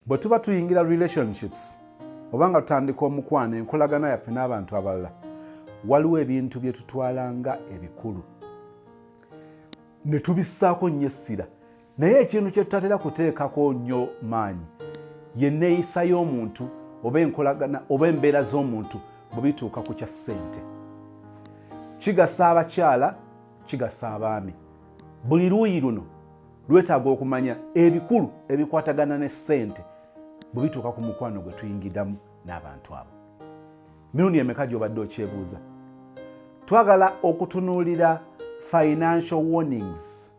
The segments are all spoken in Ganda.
Bwe tuba tuyingira relationships oba nga tutandika omukwano, enkolagana yaffe n'abantu abalala, waliwo ebintu bye tutwala nga ebikulu ne tubissaako nnyo essira, naye ekintu kye tutatera kuteekako nnyo maanyi ye neeyisa y'omuntu oba enkolagana oba embeera z'omuntu bwe bituuka ku kya ssente. Kigasa abakyala, kigasa abaami. Buli luuyi luno lwetaaga okumanya ebikulu ebikwatagana ne ssente bwe bituuka ku mukwano gwe tuyingiramu n'abantu abo. Mirundi emeka gy'obadde okyebuuza? Twagala okutunuulira financial warnings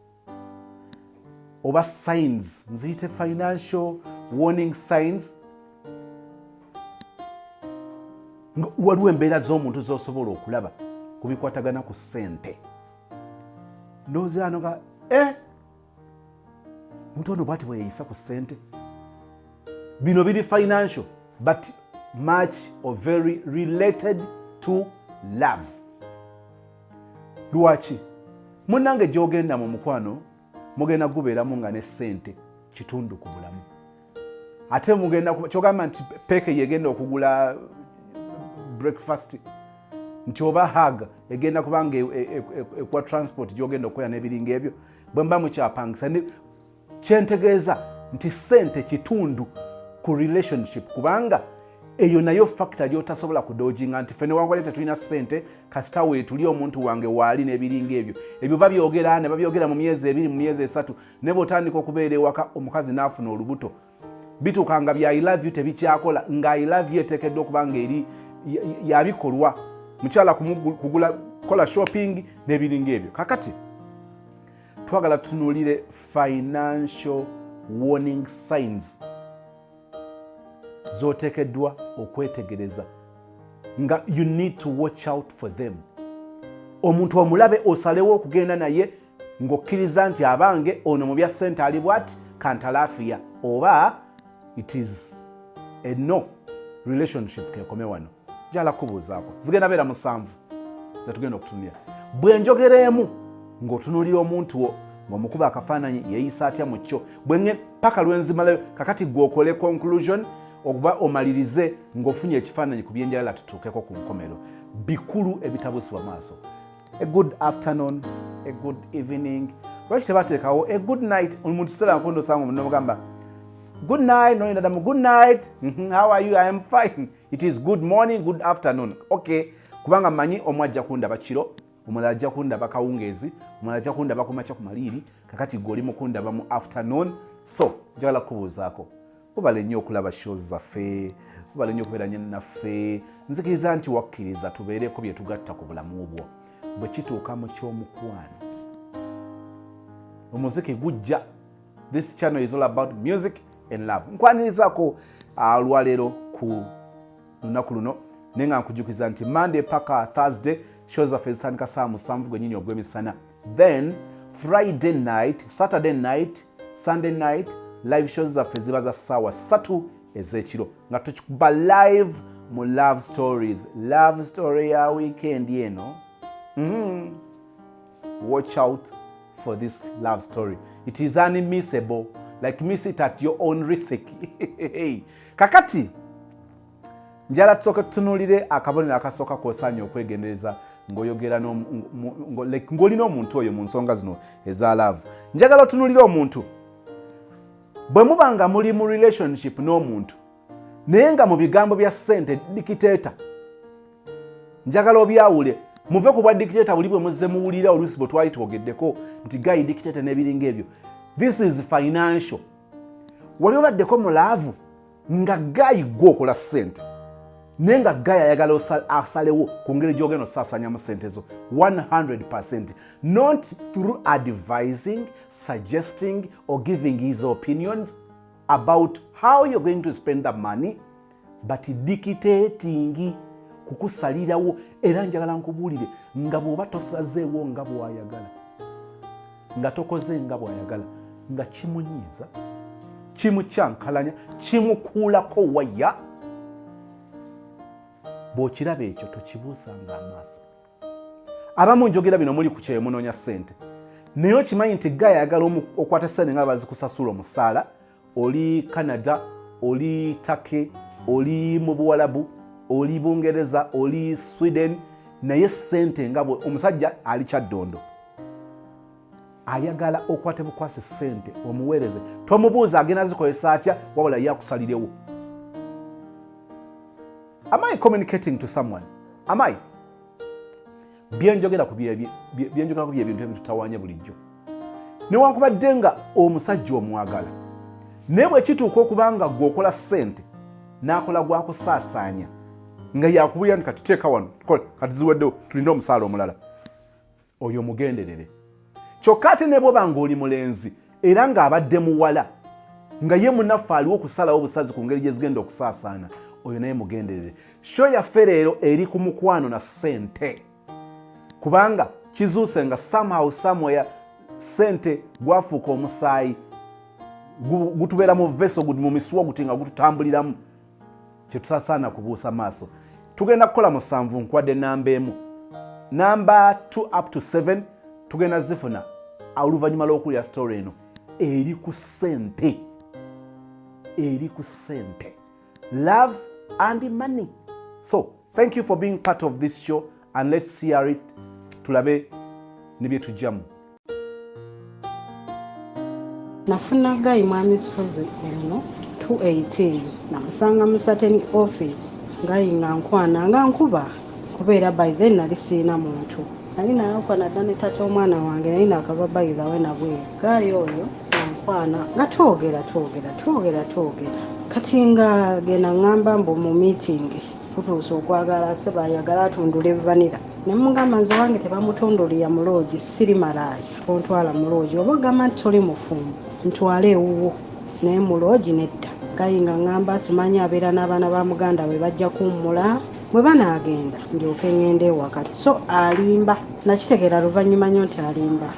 oba signs, nziyite financial warning signs. Waliwo embeera z'omuntu z'osobola okulaba ku bikwatagana ku ssente, ndowooza nga muntu ono bwati bwe yeyisa ku ssente. Bino biri financial but much or very related to love. Lwaki munnange gy'ogenda mu mukwano mugenda gubeeramu nga ne ssente kitundu ku bulamu? Ate mugenda kyogamba nti peeke yegenda okugula breakfast, nti oba hug egenda kubanga ekuwa transport gyogenda okukola n'ebiringa ebyo bwe mba mukyapangisa. Kyentegeeza nti ssente kitundu ku relationship, kubanga eyo nayo factor gyotasobola kudodginga nti ffe newankubadde tetulina ssente, kasita weetuli omuntu wange waali n'ebiringa ebyo. Ebyo babyogera ne babyogera mu myezi 2, mu myezi 3, ne bw'otandika okubeera ewaka, omukazi n'afuna olubuto, bituuka nga bya "I love you" tebikyakola, nga "I love you" eteekeddwa okuba nga eri yabikolwa mukyala kugula, kukola shopping n'ebiringa ebyo. Kakati twagala tutunuulire financial warning signs z'oteekeddwa okwetegereza nga you need to watch out for them. Omuntu omulabe, osalewo okugenda naye ng'okkiriza nti abange ono mu bya ssente ali bwati kantalafiya, oba it is a no relationship, kekome wano. Njagala kubuuzaako, zigenda beera 7 zetugenda okutunulira. Bwe njogera emu, ng'otunuulira omuntu wo ng'omukuba akafaananyi, yeeyisa atya mu kyo, bwenge paka lwenzimalayo. Kakati gwe okole conclusion oba omalirize ng'ofunye ekifaananyi ku byenjagala tutuukeko ku nkomero, bikulu ebitabuusibwa maaso. A good afternoon, a good evening. Lwaki tebateekawo a good night? Omuntu sera nkondo osanga omuntu nomugamba "Good night," noyendadamu "Good night." How are you?" "I am fine." It is good morning, good afternoon, okay, kubanga mmanyi omu ajja kundaba kiro, omulala ajja kundaba kawungeezi, omulala ajja kundaba kumakya ku maliiri. Kakati gwe oli mukundaba mu afternoon, so njagala kukubuuzaako. Webale nnyo okulaba shows zaffe, webale nnyo okubeera nnyo naffe. Nzikiriza nti wakkiriza tubeereko bye tugatta ku bulamu bwo bwe kituuka mu ky'omukwano. Omuziki gujja. This channel is all about music and love. Nkwanirizaako olwaleero ku lunaku luno, naye nga nkujukiza nti Monday paka Thursday show zaffe zitandika saa 7 gwenyini ogw'emisana. Then Friday night, Saturday night, Sunday night live shows zaffe ziba za ssaawa 3 ez'ekiro nga tukikuba live mu love stories. Love story ya weekend eno, Watch out for this love story. It is unmissable, like miss it at your own risk. Kakati njagala tusooke tutunuulire akabonero akasooka k'osaanye okwegendereza ng'oyogera like ng'olina omuntu oyo mu nsonga zino eza love. Njagala otunuulire omuntu bwe muba nga muli mu relationship n'omuntu, naye nga mu bigambo bya ssente dictator. Njagala obyawule, muve ku bwa dictator buli bwe muzze muwulira oluusi bwe twali twogeddeko nti guy dictator n'ebiringa ebyo. This is financial. Wali obaddeko mu love nga guy gwe okola ssente, naye nga guy ayagala asalewo ku ngeri gy'ogenda osaasanyamu ssente zo 100%, not through advising, suggesting or giving his opinions about how you're going to spend the money, but dictating, kukusalirawo. Era njagala nkubuulire nga bw'oba tosazeewo nga bw'ayagala, nga tokoze nga bw'ayagala, nga kimunyiiza, kimukyankalanya, kimukuulako waya. Bw'okiraba ekyo, tokibuusanga amaaso. Abamu njogera bino muli ku kyeyo munoonya ssente, naye okimanyi nti guy ayagala okwata ssente nga bazikusasula omusaala. Oli Canada, Oli Turkey, oli mu Buwalabu, oli Bungereza, oli Sweden, naye sente nga bwe omusajja ali Kyaddondo ayagala okwate bukwasi sente omuweereze, tomubuuza agenda zikozesa atya, wabula ye akusalirewo. Am I communicating to someone? Am I? Byenjogera ku byenjogera ku byebintu ebitutawanya bulijjo, newankubadde nga omusajja omwagala, naye bwe kituuka okuba nga gwe okola ssente n'akola gwakusaasaanya, nga yakubulira nti kati teeka wano, kati ziweddewo, tulinde omusaala omulala, oyo mugenderere. Kyokka ate ne bwoba ng'oli mulenzi era ng'abadde muwala nga ye munaffe aliwo okusalawo obusazi ku ngeri gye zigenda okusaasaana, oyo naye mugenderere. Show yaffe leero eri ku mukwano na ssente, kubanga kizuuse nga somehow, somewhere, ssente gwafuuka omusaayi gutubeera mu vessel, mu misuwa guti nga gututambuliramu, kyetusasaana kubuusa maaso. Tugenda kukola 7, nkwadde namba 1, namba 2 up to 7 tugenda zifuna oluvannyuma lw'okulya story eno eri ku ssente, eri ku ssente, love and money. So thank you for being part of this show and let's hear it, tulabe ne bye tujjamu. Nafuna guy, mwami Sozi eno 218, namusanga mu certain office. Guy nga nkwana nga nkuba kubeera, by then nali siina muntu, nali nayakwana dda ne tata omwana wange, naye nakava by the way nabweru. Guy oyo nga nkwana, nga twogera, twogera, twogera, twogera. Kati nga genda ŋŋamba mbu mu meeting tutuuse okwagala seba ayagala atundule vanilla, ne mugamba nze wange tebamutundulira mu lodge, siri malaaya tontwala mu lodge. Oba ogamba nti toli mufumbo, ntwale ewuwo, naye mu lodge nedda. Guy nga ŋŋamba simanyi abeera n'abaana ba muganda we, bajja kuwummula, bwe banaagenda ndyoke ŋŋende ewaka. So alimba, nakitegeera luvannyuma nnyo nti alimba.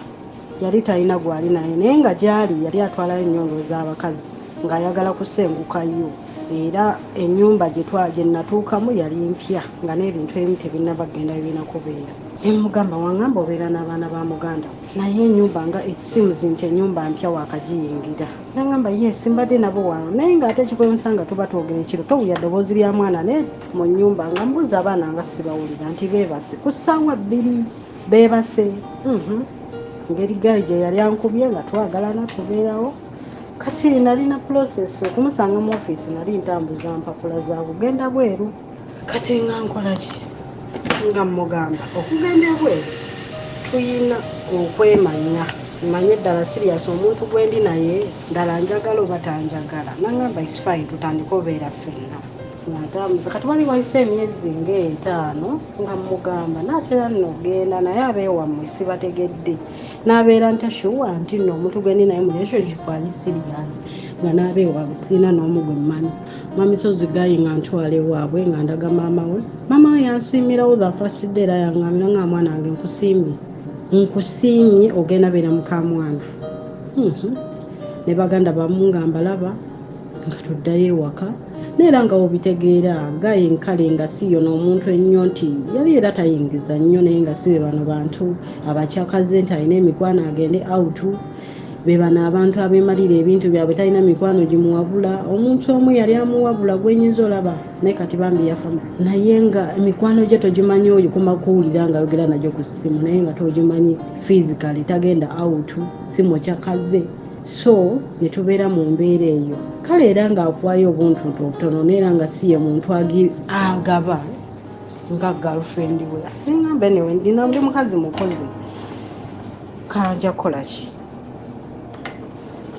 Yali talina gwali naye, naye nga gyali yali atwalayo ennyondo z'abakazi ng'ayagala kusengukayo. Era ennyumba gye natuukamu yali mpya, nga n'ebintu ebimu tebinnaba kugenda bibina kubeera. Ne mugamba, waŋŋamba obeera n'abaana ba muganda, naye ennyumba nga it seems nti ennyumba mpya waakagiyingira. Nagamba yes, mbadde nabo wano, naye ng'ate ekikwewuunyisa nga tuba twogera ekiro towulira ddoboozi lya mwana. Naye mu nnyumba nga mbuuza abaana nga sibawulira nti beebase ku ssaawa 2, beebase. Ngeri guy gye yali ankubye nga twagalana tubeerawo. Kati nalina process okumusanga mu ofiisi, nali ntambuza mpapula za kugenda bweru. Kati nga nkola ki? Nga mugamba okugenda ebweru tuyina okwemanya, manye ddala serious omuntu gwendi naye ddala njagala oba tanjagala. Nangamba is fine, tutandike obeera ffenna nga ntambuza. Kati wali wayise emyezi nga 5 nga mugamba naatera nno ogenda, naye abeewammwe sibategedde, n'abeera nta sure nti nno omuntu gwendi naye mu relationship ali serious, nga n'abeewaabwe siina n'omu gwe mmanyi. Mwami Sozi, guy nga ntwala ewaabwe, nga ndaga maama we. Maama we yansiimirawo the first day, era yaŋŋambira nga mwana wange nkusiimye, nkusiimye, ogenda beera mukamwana. Ne baganda bamu nga mbalaba nga tuddayo ewaka, neera nga wobitegeera guy nkale nga si yo n'omuntu ennyo nti yali era tayingiza nnyo, naye nga si be bano bantu abakyakaze nti alina emikwano agende out. Be bano abantu abeemalira ebintu byabwe, talina mikwano gimuwabula. Omuntu omu yali amuwabula gwenyinza olaba, naye kati bambi yafa, naye nga emikwano gye togimanyi, oyo kuma kuwulira nga ayogera nagyo ku ssimu, naye nga togimanyi physically, tagenda out, si mukyakaze. So ne tubeera mu mbeera eyo. Kale era ng'akuwayo obuntuntu obutono, neera nga si ye muntu agaba nga girlfriend we. Neŋŋamba anyway, ndina ndi mukazi mukozi, kanja kukola ki,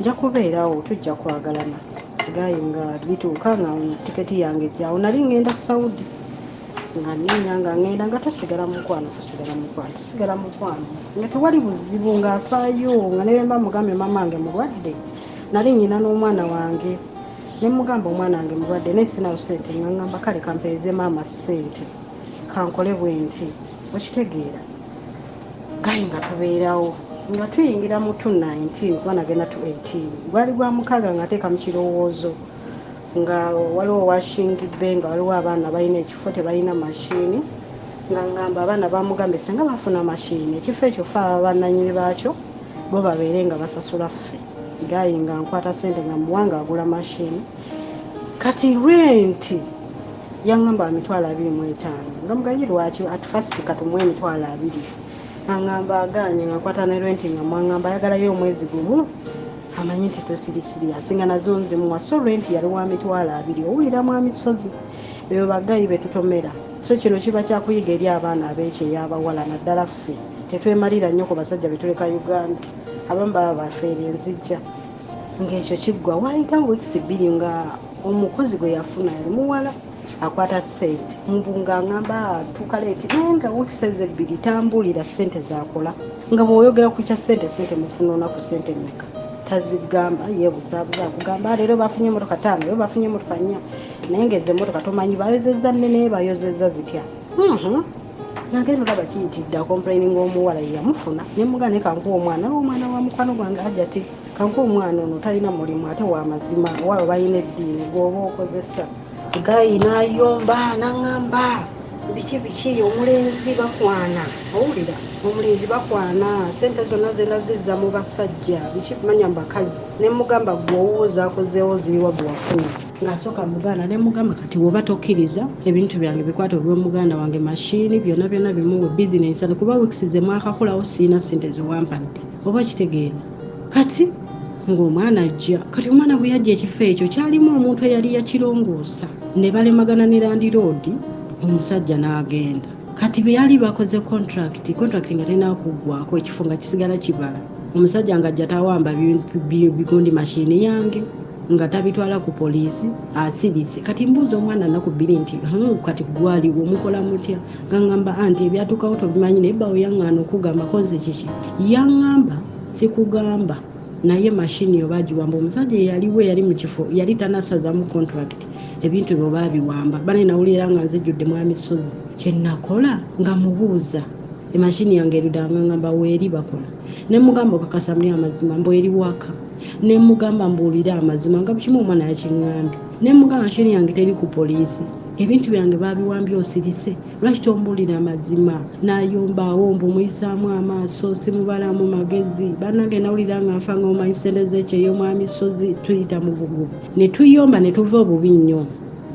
nja kubeerawo, tujja kwagalana. Guy nga bituuka nga tiketi yange ejjawo, nali ŋŋenda Saudi, nga nninnya nga ŋŋenda, nga tusigala mukwano, tusigala mukwano, tusigala mukwano, nga tewali buzibu, ng'afaayo, nga ne bwe mba mugambye maama wange mulwadde, nali nnyina n'omwana wange, ne mugamba omwana wange mulwadde naye sinawo ssente, nga ŋŋamba kale kampeereze maama ssente kankole bwe nti, okitegeera. Guy nga tubeerawo nga tuyingira mu 219, kuba nagenda 218, gwali gwa mukaaga, nga nteeka mu kirowoozo nga waliwo washing bay, nga waliwo abaana balina ekifo tebalina mashini, nga ngamba abaana bamugambye senga bafuna mashini ekifo ekyo fe aba bannanyini baakyo bo babeere nga basasula ffe. Guy nga nkwata sente nga muwanga agula mashini. Kati renti yaŋŋamba 25,000, nga mugayi lwaki at first katumuwe 20,000, aŋŋamba agaanye. Nga nkwata ne renti nga mwaŋŋamba ayagalayo omwezi gumu, amanyi nti tosirisiri asinga nazo nzimuwa. So renti yali wa 20,000. Owulira mwami Sozi, ebyo ba guy betutomera. So kino kiba kyakuyiga eri abaana ab'ekyeyo abawala, naddala ffe tetwemalira nnyo ku basajja betuleka Uganda, abamu baba bafeera enzijja. Ng'ekyo kiggwa, waayita weeks 2 nga omukozi gwe yafuna yali muwala akwata ssente, mbu ng'aŋŋamba atuuka late, naye nga weeks ezo ebbiri tambuulira ssente z'akola. Nga bw'oyogera ku kya ssente, ssente mufuna olunaku ssente mmeka, tazigamba, yeebuzaabuza. Akugamba leero bafunye emmotoka ttaano, leero bafunye emmotoka nnya, naye ng'ezo emmotoka tomanyi bayozezza nnene, bayozezza zitya. Nagenda olaba kiyitidde acomplaininga omuwala ye yamufuna. Ne mugamba naye kankuwa omwana, omwana wa mukwano gwange Hajati, kankuwa omwana ono talina mulimu ate wa mazima, owaabwe balina eddiini gw'oba okozesa. Guy n'ayomba n'aŋŋamba biki biki, omulenzi bakwana, owulira omulenzi bakwana, sente zonna zenda zizza mu basajja, biki manya mu bakazi. Ne mugamba gwe owuwo zaakozeewo ziriwa gwe wafuna? Ng'asooka mugaana. Ne mugamba kati woba tokkiriza, ebintu byange bikwate obiwe muganda wange, mashini byonna byonna bimuwe, bizinensi, kuba weeks ze mwakakolawo siina sente zewampadde, oba kitegeera. Kati ng'omwana ajja, kati omwana bwe yajja ekifo ekyo kyalimu omuntu eyali yakirongoosa, ne balemagana ne landlord, omusajja n'agenda. Kati bwe yali bakoze contract, contract nga terina kuggwako, ekifo nga kisigala kibala. Omusajja ng'ajja tawamba bigundi, mashini yange nga tabitwala ku poliisi, asirise. Kati mbuuza omwana nnaku 2 nti, kati gwaliwo mukola mutya?" Nga ŋŋamba anti ebyatuukawo tobimanyi, naye bawo yaŋŋaana okugamba koze kiki. Yaŋŋamba sikugamba, naye mashini oba agiwamba omusajja eyaliwo eyali mu kifo yali tanasazamu contract, ebintu byo baabiwamba. Bane nawulira nga nzijjudde mwami Sozi. Kyenakola nga mubuuza emashini yange erudanga, ngamba weeri bakola. Ne mugamba okakasa muli amazima mbu eri waka? Ne mugamba mbuulire amazima, nga kimu omwana yakiŋŋambye. Ne mugamba mashini yange teri ku poliisi, ebintu byange baabiwambye, osirise, lwaki tombuulira amazima? N'ayombaawo mbu muyisaamu amaaso, simubalamu magezi. Bannange nawulira nga nfa, nga omanyi sente z'ekyeyo mwami Sozi tuyita mu bugubi ne tuyomba ne tuva obubi nnyo.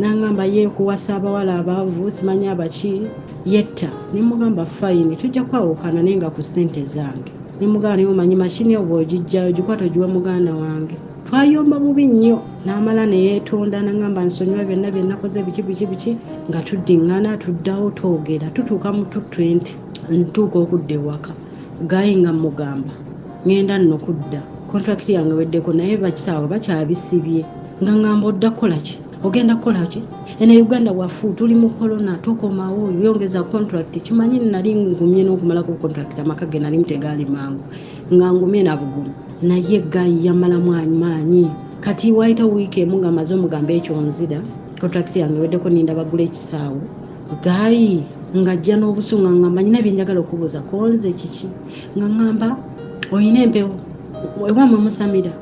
N'aŋŋamba ye kuwasa abawala abaavu simanyi abaki yetta. Ne mugamba fine, tujja kwawukana naye nga ku ssente zange. Ne mugamba naye omanyi mashini oba ogijjayo gikwata ogiwe muganda wange. Twayomba bubi nnyo, n'amala ne yeetonda n'aŋŋamba nsonyiwa byonna bye nakoze, biki biki biki. Nga tuddiŋŋana tuddawo twogera, tutuuka mu 2:20 ntuuka okudda ewaka. Guy nga mugamba ŋŋenda nno kudda, contract yange weddeko, naye bakisaawe bakyabisibye. Nga ŋŋamba odda kukola ki, ogenda kukola ki eno Uganda wafu, tuli mu corona, tokomawo, yongeza contract. Kimanyi nali ngumye n'okumalako contract, amaka ge nalimu tegaali mangu, nga ngumye na bugumu, naye guy yamalamu amaanyi. Kati waayita wiiki emu nga maze omugamba ekyo, nzira contract yange weddeko, ninda bagula ekisaawe. Guy ng'ajja n'obusungu, nga ŋŋamba nyina byenjagala okubuuza konze kiki, nga ŋŋamba oyina empewo ewammwe musamira,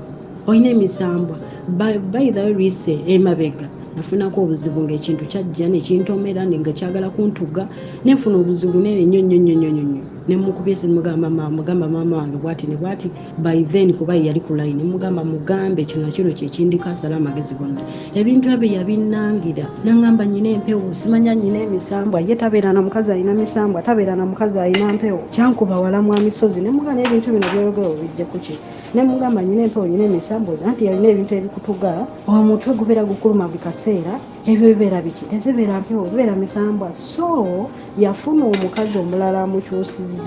olina emisambwa. By the way, lwise emabega nafunako obuzibu ng'ekintu kyajja nekintomera nga kyagala kuntuga, nenfuna obuzibu nene nnyo nnyo nnyo nnyo nnyo. Nemukubye mugamba mugamba maama wange bwati ne bwati, by then kuba ye yali ku line, mugamba mugambe kino kino kyekindiko asala amagezi gonna. Ebintu ebyo yabinnangira, naŋŋamba nyina empewo, simanya nyina emisambwa, ye tabeera na mukazi alina misambwa, tabeera na mukazi alina mpewo. Kyankuba wala mwa misozi. Nemugamba ebintu bino by'oyogera obijje kuki? Nemugamba nyina empewo, nyina emisambwa, anti yalina ebintu ebikutuga, omutwe gubeera gukuluma buli kaseera, ebyo bibeera biki? Tezibeera mpewo, zibeera misambwa. So yafuna omukazi omulala amukyusizza.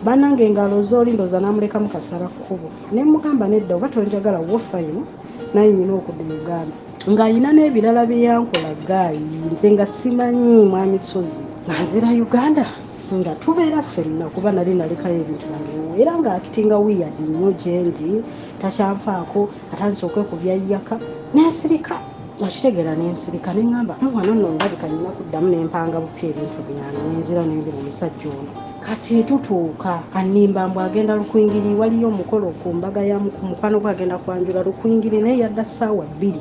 Bannange engalo zooli ndooza n'amulekamu kasala kkubo. Ne mugamba nedda, oba tonjagala wo fine, naye nyina okudda e Uganda. Ng'alina n'ebirala bye yankola guy, nze nga simanyi. Mwami Sozi, nga nzira Uganda nga tubeera ffenna, kuba nali nalekayo ebintu byange, era ng'actinga weird nnyo gye ndi, takyanfaako, atandise okwekubya yaka. Nensirika, okitegeera, nensirika neŋŋamba wano nno ndabika nyina kuddamu nempanga bupya ebintu byange. Nenzira nembira omusajja ono. Kati tutuuka annimba mbu agenda Lukwingiri, waliyo omukolo ku mbaga ya mukwano gwe, agenda kwanjula Lukwingiri, naye yadda ssaawa 2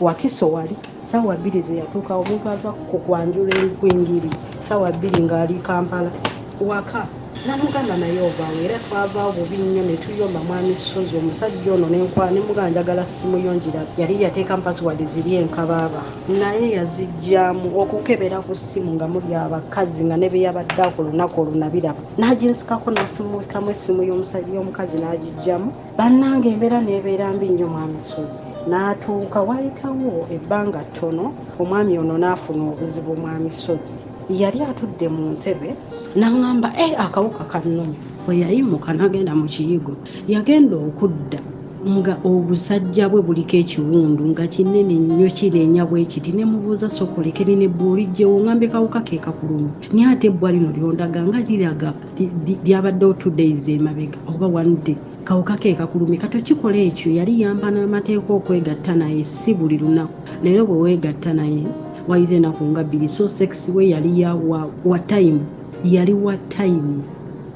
Wakiso wali. Ssaawa 2 ze yatuuka, omuntu ava ku kwanjula Elukwingiri ssaawa 2 ng'ali Kampala waka. Namugamba naye ovaawo, era twavaawo bubi nnyo ne tuyomba mwami Ssozi. Omusajja ono nenkwana ne mugamba njagala ssimu yo ngirabe. Yali yateekamu pasiwadi ziri enkabaaba naye yazigyamu okukebera ku ssimu nga muli abakazi nga ne bye yabadde akola olunaku olwo nabiraba. N'aginsikako n'asimukamu essimu y'omukazi n'agiggyamu. Bannange embeera n'ebeera mbi nnyo mwami Ssozi. N'atuuka waayitawo ebbanga ttono omwami ono n'afuna obuzibu mwami Ssozi. Yali atudde mu ntebe n'aŋŋamba e akawuka kannumye. Bwe yayimuka n'agenda mu kiyigo, yagenda okudda nga obusajja bwe buliko ekiwundu nga kinene nnyo kireenya bwe kiti. Ne mubuuza sooka oleke lino ebbwa oliggyewo, ŋŋambye kawuka ke kakulumye. Naye ate ebbwa lino ly'ondaga nga liraga lyabaddewo 2 days emabega oba one day. Kawuka ke kakulumye. Kati okikola ekyo yali yampa n'amateeka okwegatta naye si buli lunaku. Leero bwe weegatta naye wayita ennaku nga 2. So sex we yali ya wa time, yali wa time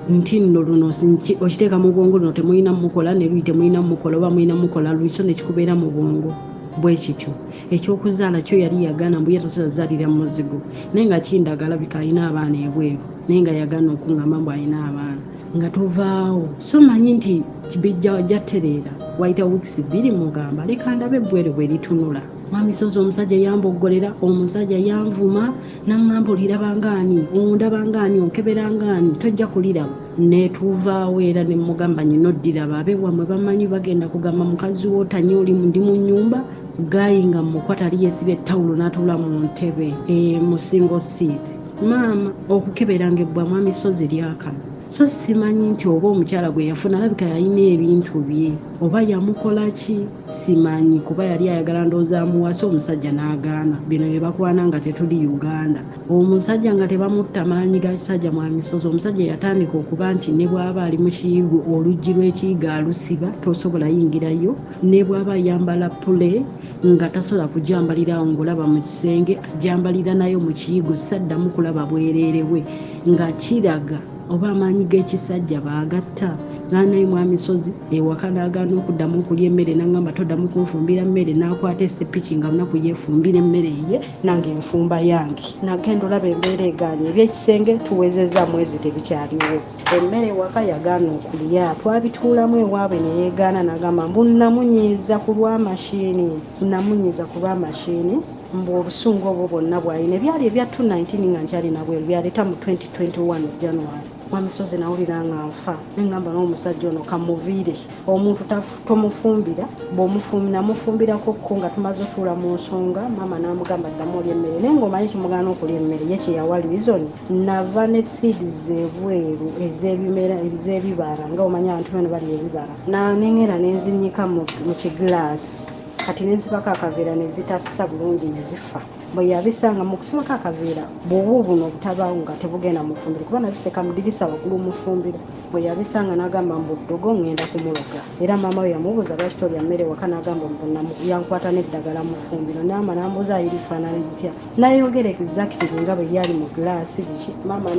nti nno luno okiteeka mu bwongo, luno temulina mukola ne luli temulina mukola oba mulina mukola luli, so ne kikubeera mu bwongo bwe kityo. Ekyokuzaala kyo yali yagaana mbu ye tasobola zaalira mu muzigo, naye nga kindaga alabika alina abaana ebweru, naye nga yagaana okuŋŋamba mbu alina abaana nga tovaawo. So manyi nti bijja jjatereera. Wayita weeks 2 mugamba leka ndabe ebbweru bwe litunula. Mwami Ssozi, omusajja yamboggolera, omusajja yanvuma n'aŋŋamba oliraba ng'ani, ondaba ng'ani, onkebera ng'ani, tojja kuliraba. Netuuvaawo era ne mugamba nyina oddiraba abeewammwe bamanyi bagenda kugamba mukazi wo otanyi oli ndi mu nnyumba. Guy nga mukwata ali yeesibye ettawulo n'atuula mu ntebe mu single seat. Maama okukeberanga ebbwa mwami Ssozi lyakala. So simanyi nti oba omukyala gwe yafuna alabika yalina ebintu bye oba yamukola ki, simanyi, kuba yali ayagala ndowooza amuwase, omusajja n'agaana. Bino bye bakwana nga tetuli Uganda. Omusajja nga tebamutta maanyi ga kisajja mwami Ssozi. Omusajja yatandika okuba nti ne bw'aba ali mu kiyigo, oluggi lw'ekiyigo alusiba, tosobola yingirayo. Ne bw'aba ayambala pule nga tasobola kugyambalirawo ng'olaba mu kisenge, agyambalira nayo mu kiyigo. Saddamu kulaba bwereere bwe nga kiraga oba amaanyi g'ekisajja baagatta. Naye mwami Ssozi ewaka n'agaana okuddamu okulya emmere, n'aŋŋamba toddamu kunfumbira mmere, n'akwata essepiki nga lunaku yeefumbira emmere ye, nange nfumba yange. Nagenda olaba embeera egaanye, ebyekisenge tuwezezza mwezi tebikyaliwo. Emmere ewaka yagaana okulya, twabituulamu ewaabwe ne yeegaana n'agamba mbu namunyiiza ku lwa mashini, namunyiiza ku lwa mashini, mbu obusungu obwo bwonna bw'alina ebyali ebya 219 nga nkyali nabweru byaleeta mu 2021 January. Mwami Ssozi, nawulira nga nfa neŋŋamba n'omusajja ono kamuviire. Omuntu tomufumbira, bw'omunamufumbirako ko nga tumaze otuula mu nsonga, maama n'amugamba ddamu olya emmere, naye ng'omanyi kimugaana okulya emmere ye kyeyawa reason nava ne seeds ebweru ez'ebimera ez'ebibala, nga omanyi abantu bano balya ebibala, neŋŋenda nenzinyika mu kigilaasi, kati nenzibako akaveera ne zitassa bulungi ne zifa. Bwe yabisanga mu kusibako akaveera bubu buno obutabaawo nga tebugenda mu fumbiro, kuba naziteeka mu ddirisa waggulu mu fumbiro. Bwe yabisanga n'agamba mbu ddogo ŋŋenda kumuloga. Era maama we yamubuuza lwaki tolya mmere waka, n'agamba mbu yankwata n'eddagala mu ffumbiro. Naama n'ambuuza ayirifaanana litya, nayogera exactly nga bwe lyali mu giraasi biki. Maama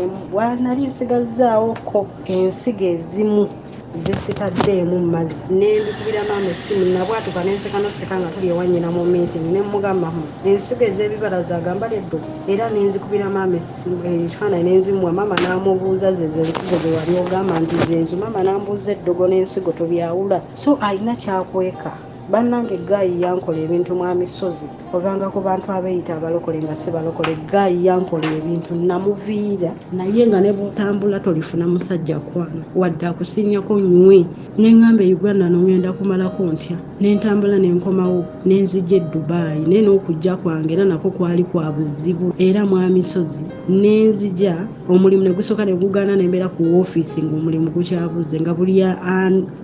nali nsigazzaawo ko ensigo ezimu zesitaddeemu mu mazzi, nembikubira maama essimu, nabwatuka nenseka noseka nga tuli ewa nnyina mu meeting, ne mugamba ensigo ez'ebibala zagamba leddo, era nenzikubira maama ekifaananyi nenzimuwa. Maama n'amubuuza zezo ensigo ze wali ogamba nti zeezo? Maama n'ambuuza eddogo n'ensigo tobyawula? So alina kyakweka. Bannange, guy yankola ebintu mwami Ssozi, ovanga ku bantu abeeyita abalokole nga si balokole. Guy yankola ebintu, namuviira, naye nga ne bw'otambula tolifuna musajja kwana wadde akusinyako nywe. Neŋŋamba e Uganda nongenda kumalako ntya? Nentambula nenkomawo nenzija e Dubai, naye n'okujja kwange era nakwo kwali kwa buzibu. Era mwami Ssozi, nenzija omulimu ne gusooka ne gugaana, nembeera ku woofiisi ng'omulimu gukyabuze, nga buli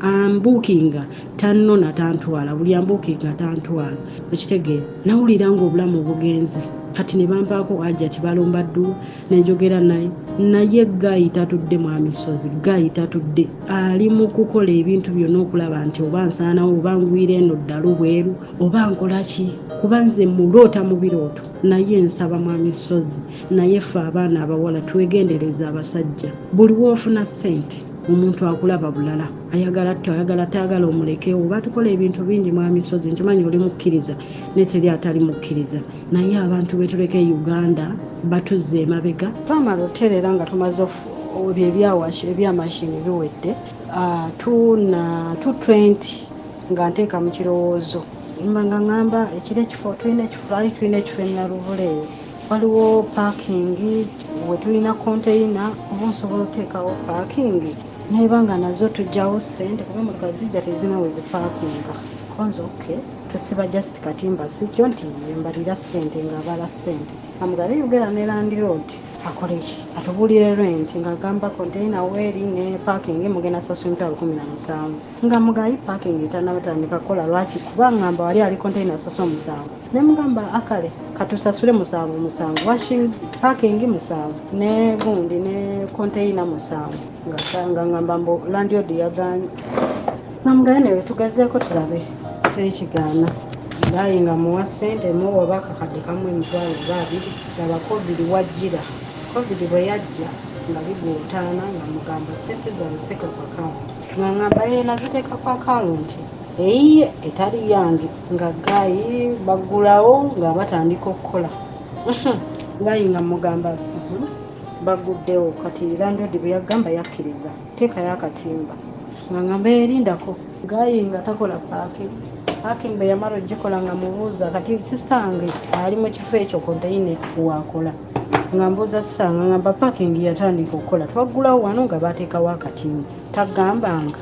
ambuukinga tannona tantwala, buli ambuukinga tantwala. Okitegeera, nawulira ng'obulamu bugenze. Kati ne bampaako ajati balomba dduwa nenjogera naye, naye guy tatudde. Mwami Ssozi, guy tatudde, ali mu kukola ebintu byonna okulaba nti oba nsaanawo oba ngwira eno ddalu bweru oba nkola ki, kuba nze muloota mu birooto. Naye nsaba mwami Ssozi, naye ffe abaana abawala twegendereza abasajja. Buli woofuna ssente omuntu akulaba bulala, ayagala tto ayagala tayagala omulekewo. Batukola ebintu bingi. Mwami Ssozi, nkimanyi oli mukkiriza, ne teri atali mukkiriza, naye abantu betuleka e Uganda batuzza emabega. Twamala otereera nga tumaze Ebyo ebyamashini biwedde. 220 nga nteeka mu kirowoozo, mba nga ŋŋamba ekiro ekifo tulina, ekifo ali tulina, ekifo e Naluvule eyo waliwo parking we tulina konteyina, oba osobola oteekawo parking neba nga nazo tujjawo ssente, kuba emotoka zijja tezirina we zipaakinga. Konze okay, tusiba just katimba, si kyo nti mbalira ssente, ng'abala ssente. Amugale yogera ne landlord akole ki, atubuulire rent, ng'agamba konteyina weeri ne parking mugenda sasula 170,000. Nga mugayi parking etanabatandika kukola, lwaki? Kuba ngamba wali ali konteyina sasula 7. Ne mugamba akale katusasule 7 7, washing parking 7 ne gundi ne konteyina 7. Nga ngamba mbu landlord yaganye. Nga mugaye newe tugezeeko tulabe, teri kigaana. Guy nga muwa ssente, muwa oba akakadde kamu, 20,000. Laba COVID wajjira. COVID bwe yajja nga bigootaana, nga mugamba ssente zange teeka ku akawunti, nga ngamba ye naziteeka ku akawunti eyiye etali yange. Nga guy baggulawo nga batandika okukola. Guy nga mugamba baguddewo kati. Landlord bwe yagamba yakkiriza teekayo akatimba, nga ngamba erindako. Guy nga takola parking. Parking bwe yamala ogikola, nga mubuuza kati sister wange ali mu kifo ekyo konteyina wakola, nga mbuuza sister, nga ngamba parking yatandika okukola, twaggulawo wano nga bateekawo akatimba. Tagambanga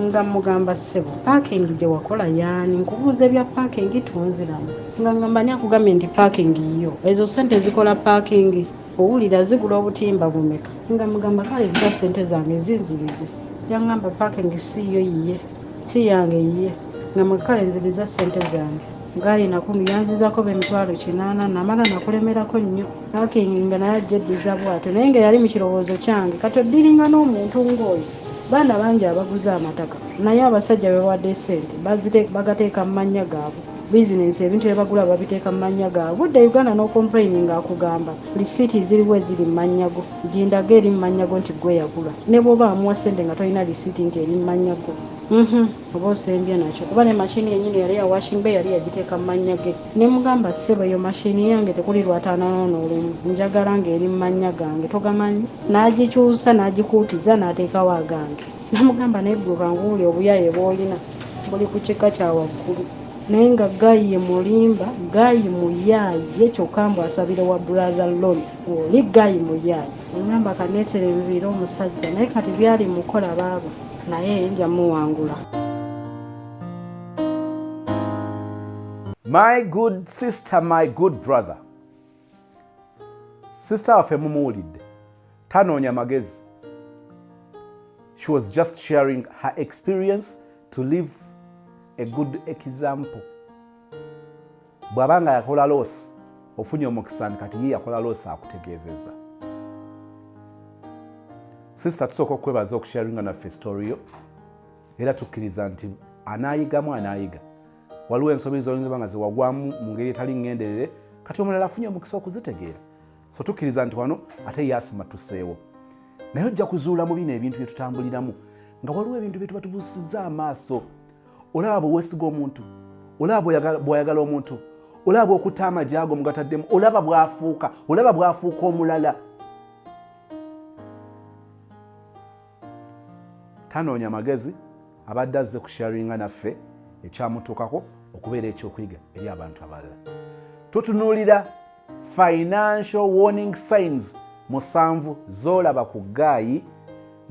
nga mugamba, ssebo, parking gye wakola yaani? Nkubuuza ebya parking tonziramu. Nga ngamba ani akugambye nti parking yo? Ezo sente zikola parking, owulira zigula obutimba bumeka? Nga mugamba kale nta sente zange zinzirize. Yaŋŋamba parking si yo, yiye, si yange, yiye. Nga mukale nziriza sente zange. Guy nakunu yanzizako be 800,000, namala nakulemerako nnyo. Parking nga naye ajja eddiza bwatyo, naye nga yali mu kirowoozo kyange. Kati oddiringa n'omuntu ng'oyo, baana bangi abaguze amataka, naye abasajja bebawadde sente bagateeka mu mannya gaabwe. Bizinensi ebintu byebagula babiteeka mu mannya gaabwe. Budde Uganda n'ocomplaini ng'akugamba risiiti ziriwo eziri mu mannya go, gindaga eri mu mannya go nti gwe yagula. Ne bw'oba amuwa sente nga tolina risiiti nti eri mu mannya go, oba osembye nakyo, kuba ne mashini yenyini yali ya washing bay yali yagiteeka mu mannya ge. Ne mugamba, ssebo, eyo mashini yange, tekuli lwataano n'olumu, njagala ng'eri mu mannya gange. Togamanyi? N'agikyusa, n'agikuutiza, n'ateekawo agange. Namugamba naye gwe kanguwuli, obuyaye bw'olina buli ku kika kya waggulu. Naye nga guy ye mulimba, guy muyaaye, kyokka mbu asabire wa brother loan. Oli guy muyaaye. Ngamba kaneetere nviire omusajja, naye kati byali mukola baaba, naye nja muwangula. My good sister, my good brother, sister waffe mumuwulidde, tanoonya magezi. She was just sharing her experience to live a good example. Bw'aba nga yakola loss, ofunye omukisa nti kati ye yakola loss akutegeezezza. Sister, tusooka okwebaza okusharinga naffe story yo, era tukkiriza nti anaayigamu anaayiga. Waliwo ensobi zoyinza nga zewagwamu mu ngeri etali ŋŋenderere, kati omulala afunye omukisa okuzitegeera. So tukkiriza nti wano ate yasimattuseewo, naye ojja kuzuula mu bino ebintu bye tutambuliramu nga waliwo ebintu bye tuba tubuusizza amaaso. Olaba bwe weesiga omuntu, olaba bw'oyagala omuntu, olaba bw'okutta amagye ago mugataddemu, olaba bw'afuuka, olaba bw'afuuka omulala. Tanoonya magezi, abadde azze kusharinga naffe ekyamutuukako okubeera ekyokuyiga eri abantu abalala. Tutunuulira financial warning signs 7 z'olaba ku guy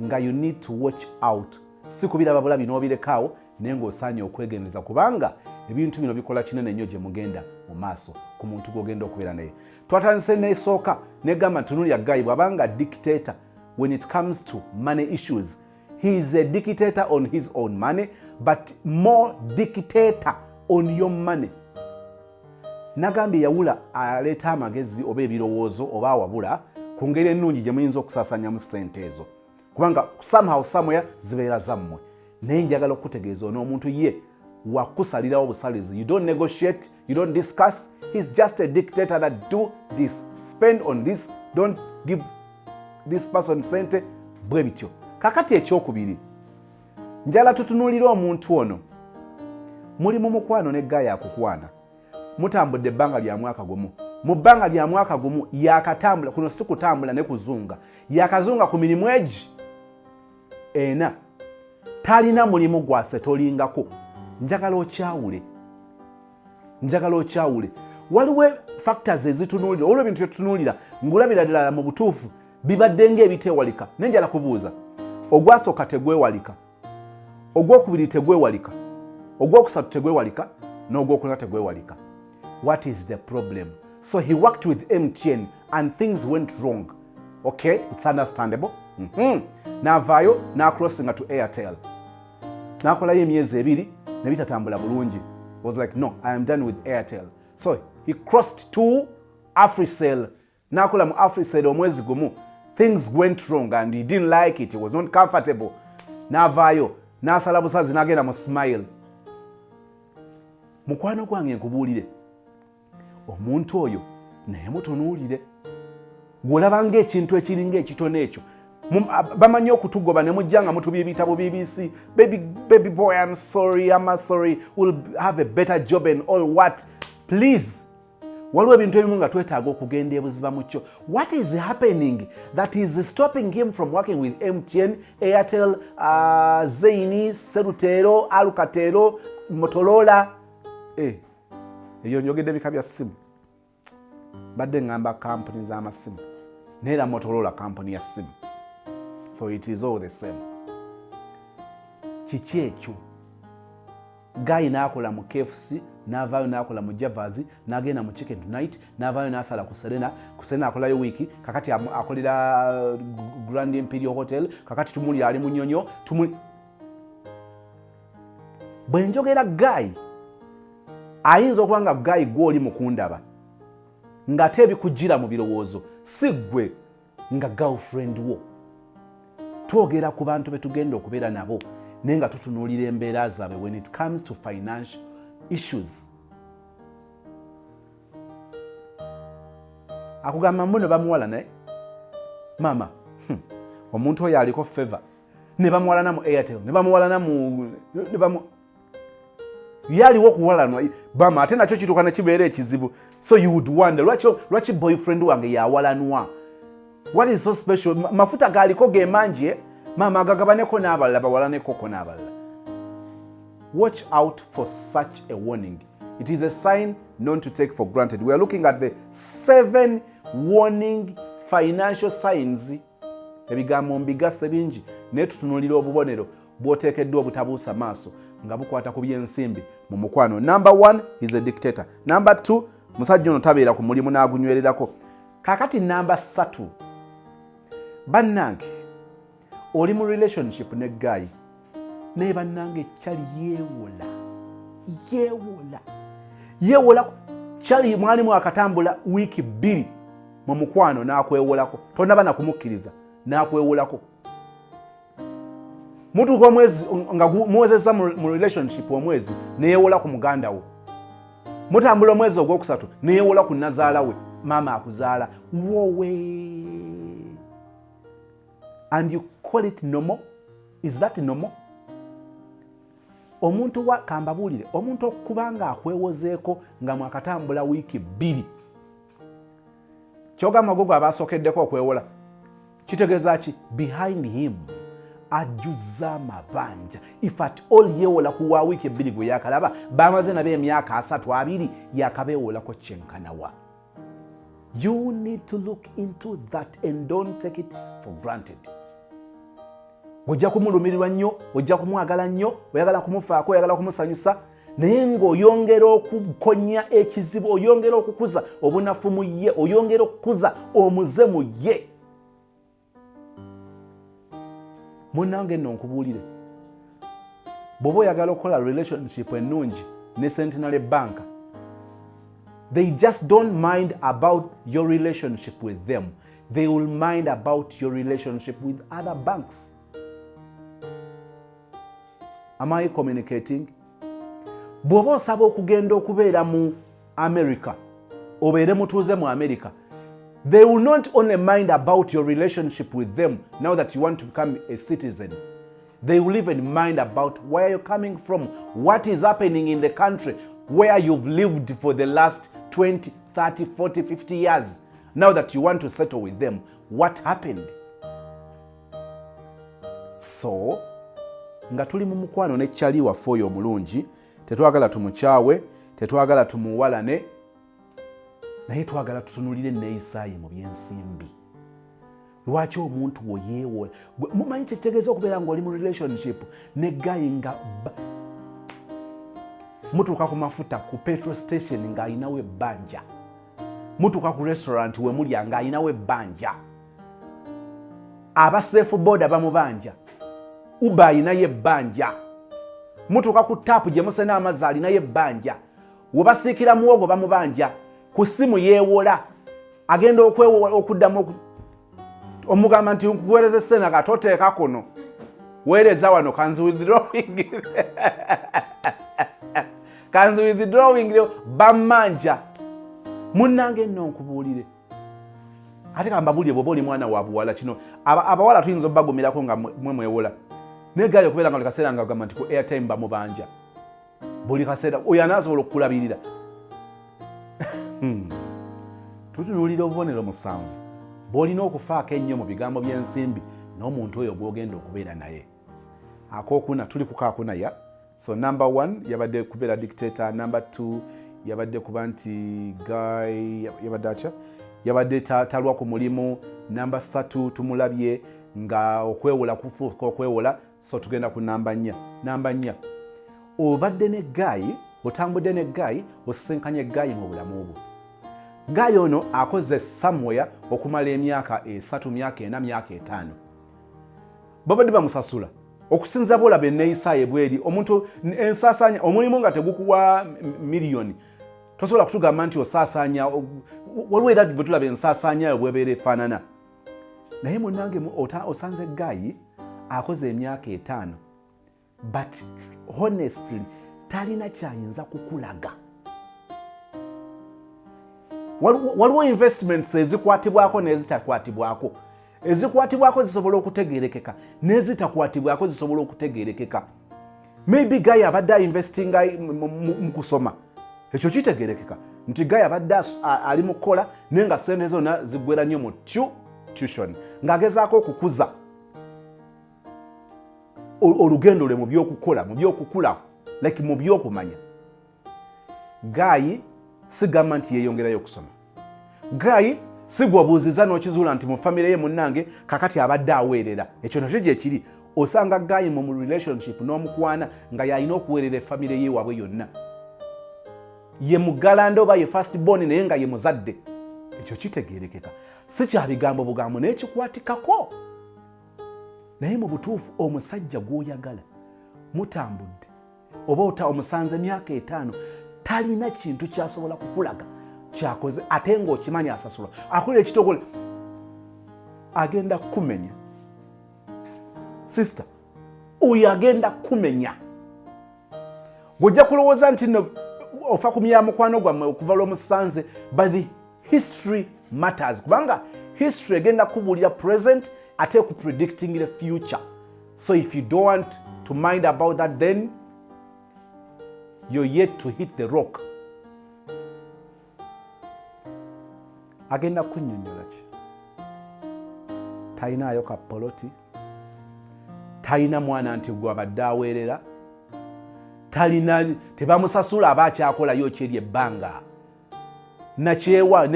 nga you need to watch out. Si kubiraba bulabi n'obirekaawo, naye ng'osaanye okwegendereza, kubanga ebintu bino bikola kinene nnyo gye mugenda mu maaso ku muntu gw'ogenda okubeera naye. Twatandise nesooka negamba ntunuulira guy bw'abanga dictator when it comes to money issues. He is a dictator on his own money, but more dictator on your money. Nagambye yawula aleeta amagezi oba ebirowoozo oba awabula ku ngeri ennungi gye muyinza okusaasanyamu ssente ezo, kubanga somehow, somewhere zibeera zammwe. Naye njagala okutegeeza ono omuntu ye wakusalirawo busalizi. You don't negotiate, you don't discuss. He's just a dictator that do this, spend on this, don't give this person sente, bwe bityo. Kakati ekyokubiri, njala tutunuulire omuntu ono. Muli mu mukwano ne guy akukwana, mutambudde ebbanga lya mwaka gumu. Mu bbanga lya mwaka gumu yakatambula, kuno si kutambula ne kuzunga, yakazunga ku mirimu egi ena, talina mulimu gwasetolingako. Njagala okyawule, njagala okyawule. Waliwo factors ezitunuulira, waliwo ebintu byetutunuulira ng'olabira ddala mu butuufu bibadde ng'ebiteewalika. Naye njala kubuuza, ogwasooka tegwewalika, ogwokubiri tegwewalika, ogwokusatu tegwewalika, n'ogwokuna tegwewalika. What is the problem? So he worked with MTN and things went wrong. Okay, it's understandable. N'avaayo n'acrossinga to Airtel, n'akolayo emyezi 2 ne bitatambula bulungi. Was like, "No, I am done with Airtel." So he crossed to Africell, n'akola mu Africell omwezi gumu. Things went wrong and he didn't like it, he was not comfortable. N'avaayo n'asala busazi n'agenda mu Smile. Mukwano gwange, nkubuulire, omuntu oyo naye mutunuulire. Gw'olaba ng'ekintu ekiringa ekitono ekyo, bamanyi okutugoba ne mujja nga mutubya ebitabo BBC. "Baby, baby boy, I'm sorry, I'm sorry, we'll have a better job," and all what. Please, waliwo ebintu ebimu nga twetaaga okugenda ebuziba mu kyo. What is happening that is stopping him from working with MTN, Airtel, Zain, Celtel, Alcatel, Motorola? Eyo njogedde bika bya ssimu, badde ngamba kampuni z'amasimu, naye era Motorola kampuni ya ssimu, so it is all the same. Kiki ekyo? Guy n'akola mu KFC, n'avaayo n'akola mu Javas, n'agenda mu Chicken Tonight, n'avaayo n'asala ku Serena. Ku Serena akolayo wiiki, kakati akolera Grand Imperial Hotel. Kakati tumuli ali Munyonyo. Tumuli bwe njogera, guy ayinza okuba nga guy gw'oli mukundaba ng'ate ebikujjira mu birowoozo si ggwe nga girlfriend wo. Twogera ku bantu be tugenda okubeera nabo, naye nga tutunuulira embeera zaabwe when it comes to financial issues. Akugamba mbuno bamuwala, naye maama, omuntu oyo aliko favor. Ne bamuwalana mu Airtel, ne bamuwalana mu yaliwo okuwalanwa bama, ate nakyo kituuka nekibeera ekizibu. So you would wonder, lwaki boyfriend wange yawalanwa? What is so special? Mafuta galiko ge mangi, eh? Maama, agagabaneko n'abalala, bawalanekoko n'abalala. Watch out for such a warning. It is a sign not to take for granted. We are looking at the 7 warning financial signs. Ebigambo mbigase bingi, naye tutunuulira obubonero bw'oteekeddwa obutabuusa maaso nga bukwata ku byensimbi mu mukwano. Number 1 is a dictator. Number 2, musajja ono tabeera ku mulimu n'agunywererako. Kaakati namba 3, bannange, oli mu relationship ne guy, naye bannange kyali yeewola, yeewola, yeewola. Kyali mwalimu akatambula wiiki 2 mu mukwano n'akwewolako, tonaba nakumukkiriza n'akwewolako. Mutuuka omwezi nga muwezezza mu relationship omwezi, neyewola ku muganda wo. Mutambula omwezi ogwokusatu, neyewola ku nazaala we, maama akuzaala wowe. And you call it normal? Is that normal? Omuntu wa kambabuulire, omuntu okuba nga akwewozeeko nga mwakatambula wiiki 2, kyogamba gwe aba asookeddeko okwewola, kitegeeza ki? Behind him ajjuzza amabanja. If at all yeewola ku wa wiiki 2 gwe yakalaba, bamaze nabo emyaka 3 2, yakabeewolako kyenkanawa? You need to look into that and don't take it for granted. Ojja kumulumirirwa nnyo, ojja kumwagala nnyo, oyagala kumufaako, oyagala kumusanyusa, naye ng'oyongera okukonya ekizibu, oyongera okukuza obunafu mu ye, oyongera okukuza omuze mu ye. Munnange nno nkubuulire, bw'oba oyagala okukola relationship ennungi ne Centenary Bank, they just don't mind about your relationship with them, they will mind about your relationship with other banks. Am I communicating? Bw'oba osaba okugenda okubeera mu America, obeere mutuuze mu America, they will not only mind about your relationship with them now that you want to become a citizen, they will even mind about where you're coming from, what is happening in the country where you've lived for the last 20, 30, 40, 50 years. Now that you want to settle with them, what happened? So nga tuli mu mukwano ne kyali waffe oyo omulungi, tetwagala tumukyawe, tetwagala tumuwalane, naye twagala tutunulire enneeyisaaye mu byensimbi. Lwaki omuntu wo yeewola? Mumanyi kyekitegeeza okubeera ng'oli mu relationship ne guy nga mutuuka ku mafuta ku petrol station ng'alinawo ebbanja, mutuuka ku restaurant we mulya ng'alinawo ebbanja, aba safe boda bamubanja, Uber alinayo ebbanja, mutuuka ku taapu gye musena amazzi alinayo ebbanja, we basiikira muwogo bamubanja, ku ssimu yeewola, agenda okwewola okuddamu omugamba nti nkuweereza essente nga toteeka kuno, weereza wano, kanzi withdrawing, kanzi withdrawing, bammanja. Munnange nno nkubuulire, ate kambabuulire, bw'oba oli mwana wa buwala, kino abawala tuyinza obbagumirako nga mwe mwewola, naye gaali okubeera nga buli kaseera nga gamba nti ku airtime bamubanja buli kaseera, oyo anaasobola okukulabirira? Tutunuulira obubonero 7 bw'olina okufaako ennyo mu bigambo by'ensimbi n'omuntu oyo gw'ogenda okubeera naye. Akookuna, tuli ku kaakuna ya. So number 1 yabadde kubeera dictator, number 2 yabadde kuba nti guy yabadde atya, yabadde talwa ku mulimu, namba 3 tumulabye nga okwewola kufuuka okwewola. So tugenda ku namba 4. Namba 4, obadde ne guy, otambudde ne guy, osisinkanye guy mu bulamu bwo. Guy ono akoze somewhere okumala emyaka 3, myaka 4, myaka 5, babadde bamusasula. Okusinza bwolaba enneeyisaaye bweri, omuntu ensaasaanya omulimu nga tegukuwa miliyoni, tosobola kutugamba nti osaasaanya. Waliwo era bwe tulaba ensaasaanya yo bwebeera efaanana. Naye munnange, osanze guy akoze emyaka 5, but honestly talina kyayinza kukulaga. Waliwo investments ezikwatibwako n'ezitakwatibwako. Ezikwatibwako zisobola okutegerekeka, n'ezitakwatibwako zisobola okutegerekeka. Maybe guy abadde ainvestinga mu kusoma, ekyo kitegerekeka nti guy abadde ali mu kukola, naye nga sente zonna ziggwera nnyo mu tuition, ng'agezaako okukuza olugendo lwe mu byokukola, mu byokukula, like mu byokumanya. Guy sigamba nti yeeyongerayo okusoma. Guy sigwa obuuziza n'okizuula nti mu famire ye, munnange, kakati abadde aweerera. Ekyo nakyo gyekiri. Osanga guy mu relationship n'omukwana nga yalina okuweerera efamire ye waabwe yonna, ye mugalanda oba ye first born, naye nga ye muzadde. Ekyo kitegerekeka, si kya bigambo bugambo, naye kikwatikako. Naye mu butuufu omusajja gw'oyagala mutambudde oba ota omusanze emyaka 5, talina kintu kyasobola kukulaga kyakoze, ate ng'okimanyi asasulwa, akola ekitogole, agenda kukumenya. Sister, oyo agenda kukumenya. Bw'ojja kulowooza nti nno ofa ku myamukwano gwammwe okuva lw'omusanze, but the history matters, kubanga history egenda kubuulira present ate ku predicting the future. So if you don't want to mind about that, then you're yet to hit the rock. Agenda kunnyonnyola ki? Talinaayo ka poloti, talina mwana nti gwe abadde aweerera, talina, tebamusasula, aba akyakolayo kyeri ebbanga nakyewa,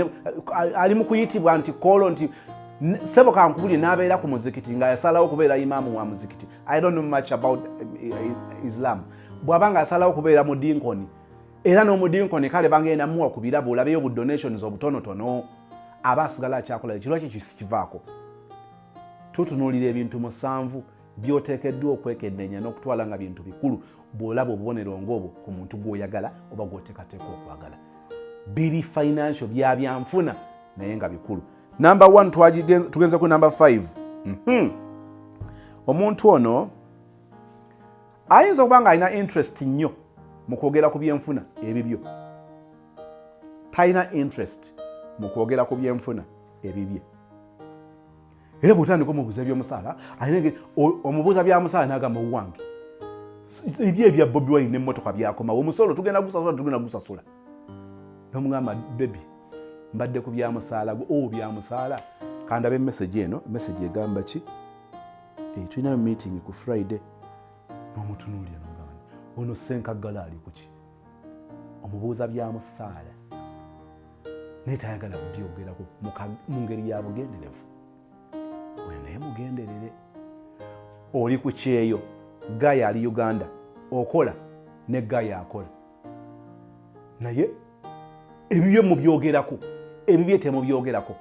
ali mu kuyitibwa nti koolo nti sebo kankubulye n'abeera ku muzikiti nga yasalawo okubeera imaamu wa muzikiti. I don't know much about Islam. Bw'aba nga yasalawo okubeera mudinkoni, era n'omudinkoni kale bagenda muwa ku birabo, olabeyo bu donations obutonotono, aba asigala akyakola ekirwa kye kivaako. Tutunuulira ebintu 7 by'oteekeddwa okwekenneenya n'okutwala nga bintu bikulu bw'olaba obubonero ng'obwo ku muntu gw'oyagala oba gw'oteekateeka okwagala. Biri financial, bya byanfuna, naye nga bikulu. Number 1, tugenze ku number 5. Omuntu ono ayinza okuba nga alina interest nnyo mu kwogera ku byenfuna ebibyo, talina interest mu kwogera ku byenfuna ebibye. Era bw'otandika omubuuza ebyomusaala, omubuuza bya musaala n'agamba, owange ebyo ebya Bobi Wine n'emmotoka byakomawo, omusolo tugenda gusasula, tugenda gusasula. Nomugamba, "Baby, mbadde ku byamusaala gwo." "Oh, byamusaala, kandabe emessage eno." Message egamba ki? Eh, tulinayo meeting ku Friday. Nomutunuulira nogamba, "Ono senkaggala ali kuki?" Omubuuza byamusaala naye tayagala byogerako mu ngeri ya bugenderevu. Oyo naye mugenderere. Oli ku kyeyo, guy ali Uganda, okola ne guy akola, naye ebibye mubyogerako, ebibye temubyogerako,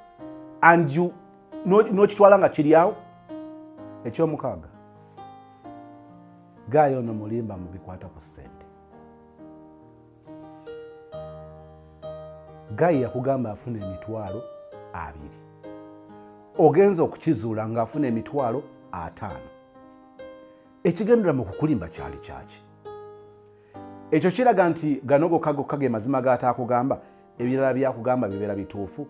and you n'okitwala nga kiri awo. Ekyomukaaga, guy ono mulimba mu bikwata ku ssente. Guy yakugamba afuna 20,000, ogenza okukizuula ng'afuna 50,000. Ekigendera mu kukulimba kyali kyaki? Ekyo kiraga nti gano gokka gokka ge mazima g'ataakugamba, ebirala byakugamba bibeera bituufu.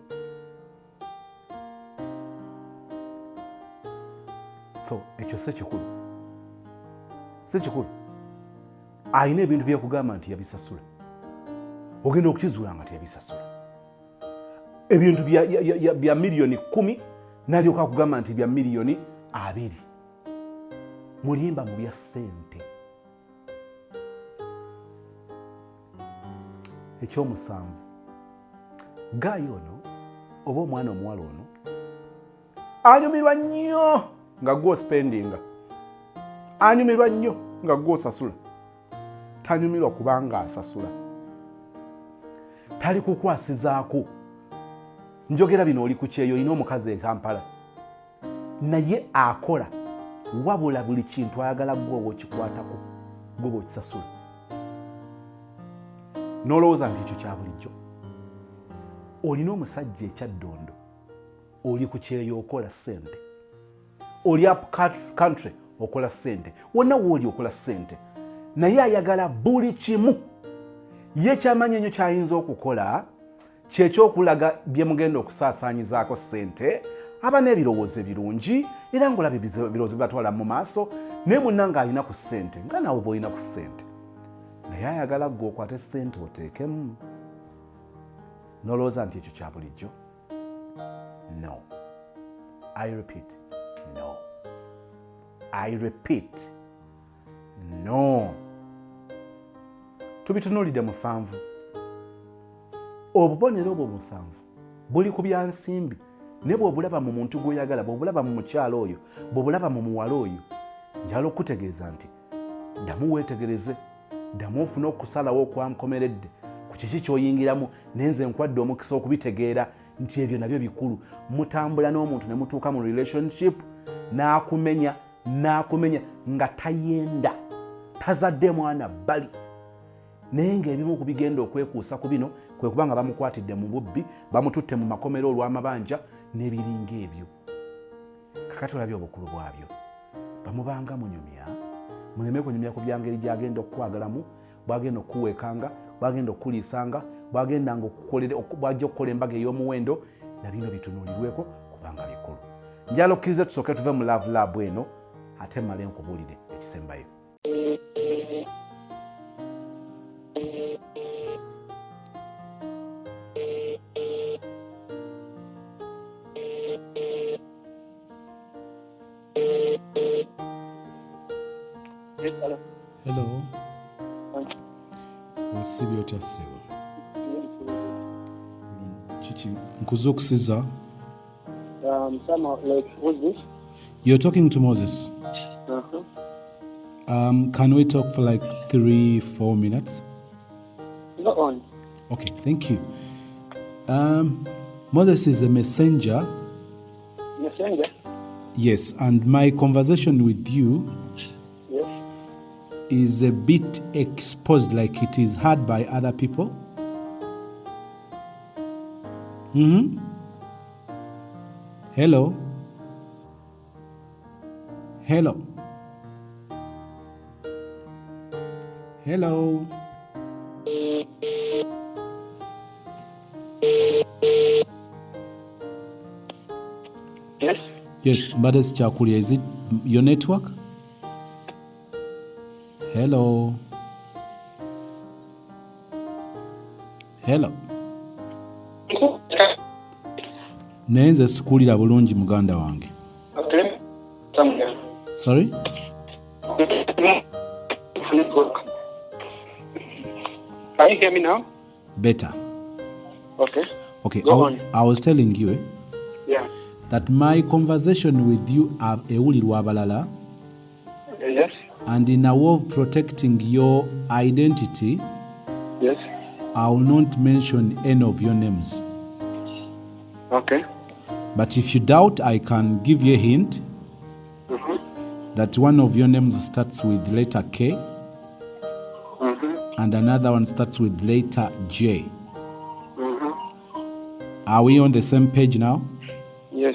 So ekyo si kikulu, si kikulu. Alina ebintu byekugamba nti yabisasula, ogenda okukizuula nga teyabisasula. Ebintu bya 10 miliyoni nalyoka akugamba nti bya 20 miliyoni. Mulimba mu bya ssente. Ekyomusanvu, guy ono oba omwana omuwala ono anyumirwa nnyo nga gwospendinga, anyumirwa nnyo nga gwosasula. Tanyumirwa kubanga asasula, tali kukwasizaako. Njogera bino oli ku kyeyo, olina omukazi e Kampala naye akola, wabula buli kintu ayagala gwe oba okikwatako, gwe oba okisasula, n'olowooza nti ekyo kya bulijjo. Olina omusajja ekyaddondo, oli ku kyeyo okola ssente, oli up country okola ssente, wonna wooli okola ssente, naye ayagala buli kimu. Ye kyamanyi ennyo kyayinza okukola kyekyokulaga bye mugenda okusaasaanyizaako ssente. Aba n'ebirowoozo ebirungi era ngaolaba ebirowoozo bibatwala mu maaso, naye munna ng'alina ku ssente nga naawe bw'olina ku ssente, naye ayagala gwe okwate ssente oteekemu, n'olowooza nti ekyo kya bulijjo. No, I repeat, no. I repeat, no. Tubitunuulidde musanvu. Obubonero obwo musanvu buli ku byansimbi, naye bw'obulaba mu muntu gw'oyagala, bw'obulaba mu mukyalo oyo, bw'obulaba mu muwala oyo, njala okutegeeza nti ddamu weetegereze, ddamu ofune okusalawo okwankomeredde ku kiki ky'oyingiramu. Naye nze nkwadde omukisa okubitegeera nti ebyo nabyo bikulu. Mutambula n'omuntu ne mutuuka mu relationship, n'akumenya n'akumenya nga tayenda, tazadde mwana bbali, naye ng'ebimu ku bigenda okwekuusa ku bino kwe kuba nga bamukwatidde mu bubbi, bamututte mu makomero olw'amabanja n'ebiringa ebyo. Kakati olabye obukulu bwabyo. Bamubanga munyumya, muleme kunyumya ku byangeri gyagenda okukwagalamu, bwagenda okukuweekanga, bwagenda okukuliisanga, bwagendanga bwajja okukola embaga ey'omuwendo. Na bino bitunuulirweko kubanga bikulu. Njala okkirize tusooke tuve mu love lab eno, ate mmale nkubuulire ekisembayo. Yes, hello. Hello. Osibye otya ssebo? Kiki nkuzuukusiza? Some like, who's this? You're talking to Moses. Can we talk for like 3, 4 minutes? Go on. Okay, thank you. Moses is a messenger. Messenger? Yes, and my conversation with you is a bit exposed, like it is heard by other people. Hello. Hello. Hello. Yes. Yes, mbadde sikyakulya. Is it your network? Hello. Hello. Naye nze sikuwulira bulungi muganda wange. Okay, let me somewhere. Sorry? Network. Can you hear me now? Better. Okay. Okay, Go on. I was telling you Yeah. that my conversation with you ewulirwa abalala. Yes. And in a way of protecting your identity, Yes. I will not mention any of your names. Okay. But if you doubt, I can give you a hint that one of your names starts with letter K and another one starts with letter J. Are we on the same page now? Yes.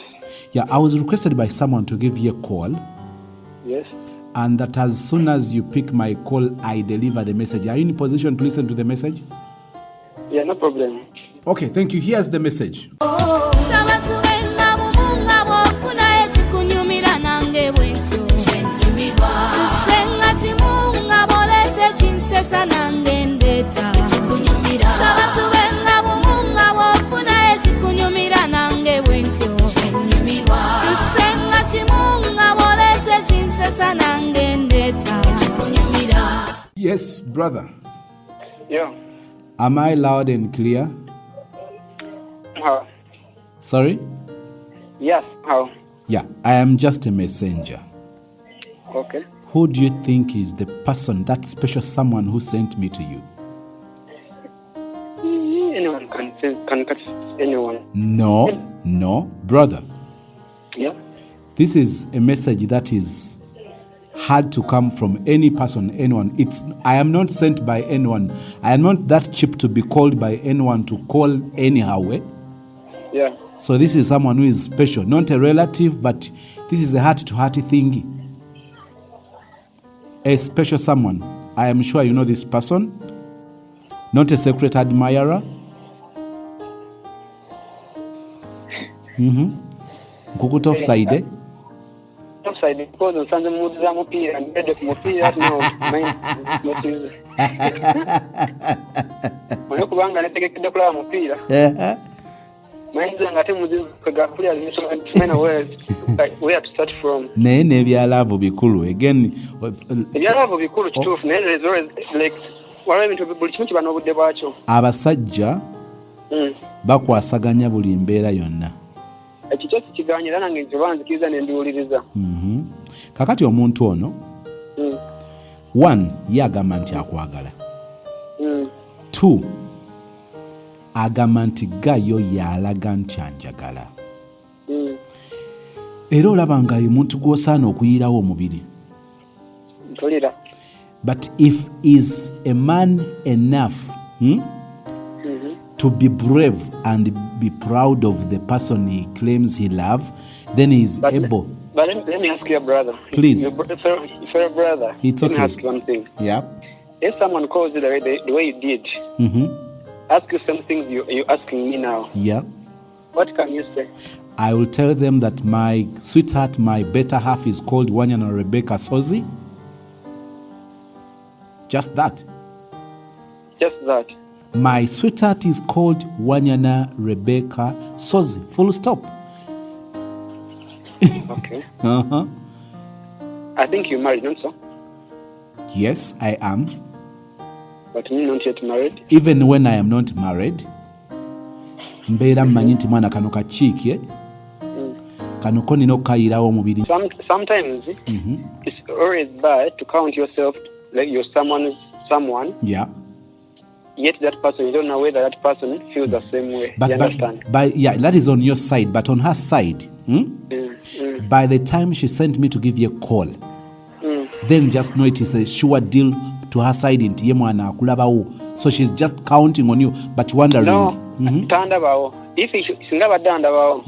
Yeah, I was requested by someone to give you a call, Yes. and that as soon as you pick my call, I deliver the message. Are you in position to listen to the message? Yeah, no problem. Okay, thank you. Here's the message. Saba tubenga bumu nga bw'ofuna ekikunyumira nange bwe ntyo tusenga kimu nga bw'oleeta ekinsesa nange ndeeta saba tubenga bumu nga bw'ofuna ekikunyumira nange bwe ntyo tusenga kimu nga bw'oleeta ekinsesa nange ndeeta. Yes, brother. Yeah. Am I loud and clear? How? Sorry? Yes. How? Yeah, I am just a messenger. Okay. Who do you think is the person, that special someone who sent me to you? Anyone can catch anyone. No, brother. Yeah. This is a message that is hard to come from any person, anyone. It's I am not sent by anyone. I am not that cheap to be called by anyone to call anyhow. Eh? Yeah. So this is someone who is special, not a relative, but this is a heart-to-heart thing. A special someone. I am sure you know this person. Not a secret admirer. Nkukuta offside, eh? Offside because nsanze mu mood za mupiira, mbedde ku mupiira, no mind not easy. Olina kubanga netegekedde kulaba mupiira, mind zange ate muzibu gakulira nsoma where to start from. Naye n'ebya love bikulu again. Ebya love bikulu kituufu, naye there is always, like, waliwo ebintu buli kimu kiba n'obudde bwakyo. Abasajja bakwasaganya buli mbeera yonna. Ekyo kyo sikiganye, era nange nti oba nzikiriza ne mbiwuliriza. Kakati omuntu ono, one, ye agamba nti akwagala. Two, agamba nti gayo yalaga nti anjagala. Era olaba nga ye muntu gw'osaana okuyirawo omubiri. Mpulira. But if is a man enough to be brave and be proud of the person he claims he love, then he is able. But let me ask you, brother. Please. Your fellow brother. It's Let me okay. ask you one thing. Yeah. If someone calls you the way you did, ask you some things you're asking me now, Yeah. what can you say? I will tell them that my sweetheart, my better half is called Wanyana Rebecca Sozi. Just that. Just that. My sweetheart is called Wanyana Rebecca Sozi. Full stop. Okay. Uh-huh. I think you're married, not so? Yes, I am. But me not yet married. Even when I am not married, mbeera mmanyi nti mwana kano kakiiki, eh? Kano ko nina okukayirawo omubiri. Sometimes it's always bad to count yourself like you're someone's someone, yet that person, you don't know whether that person feels the same way. But, You understand? But yeah, that is on your side. But on her side, by the time she sent me to give you a call, then just know it is a sure deal to her side nti ye mwana akulabawo. So she's just counting on you, but wondering. No, tandabawo. If singa badde andabawo,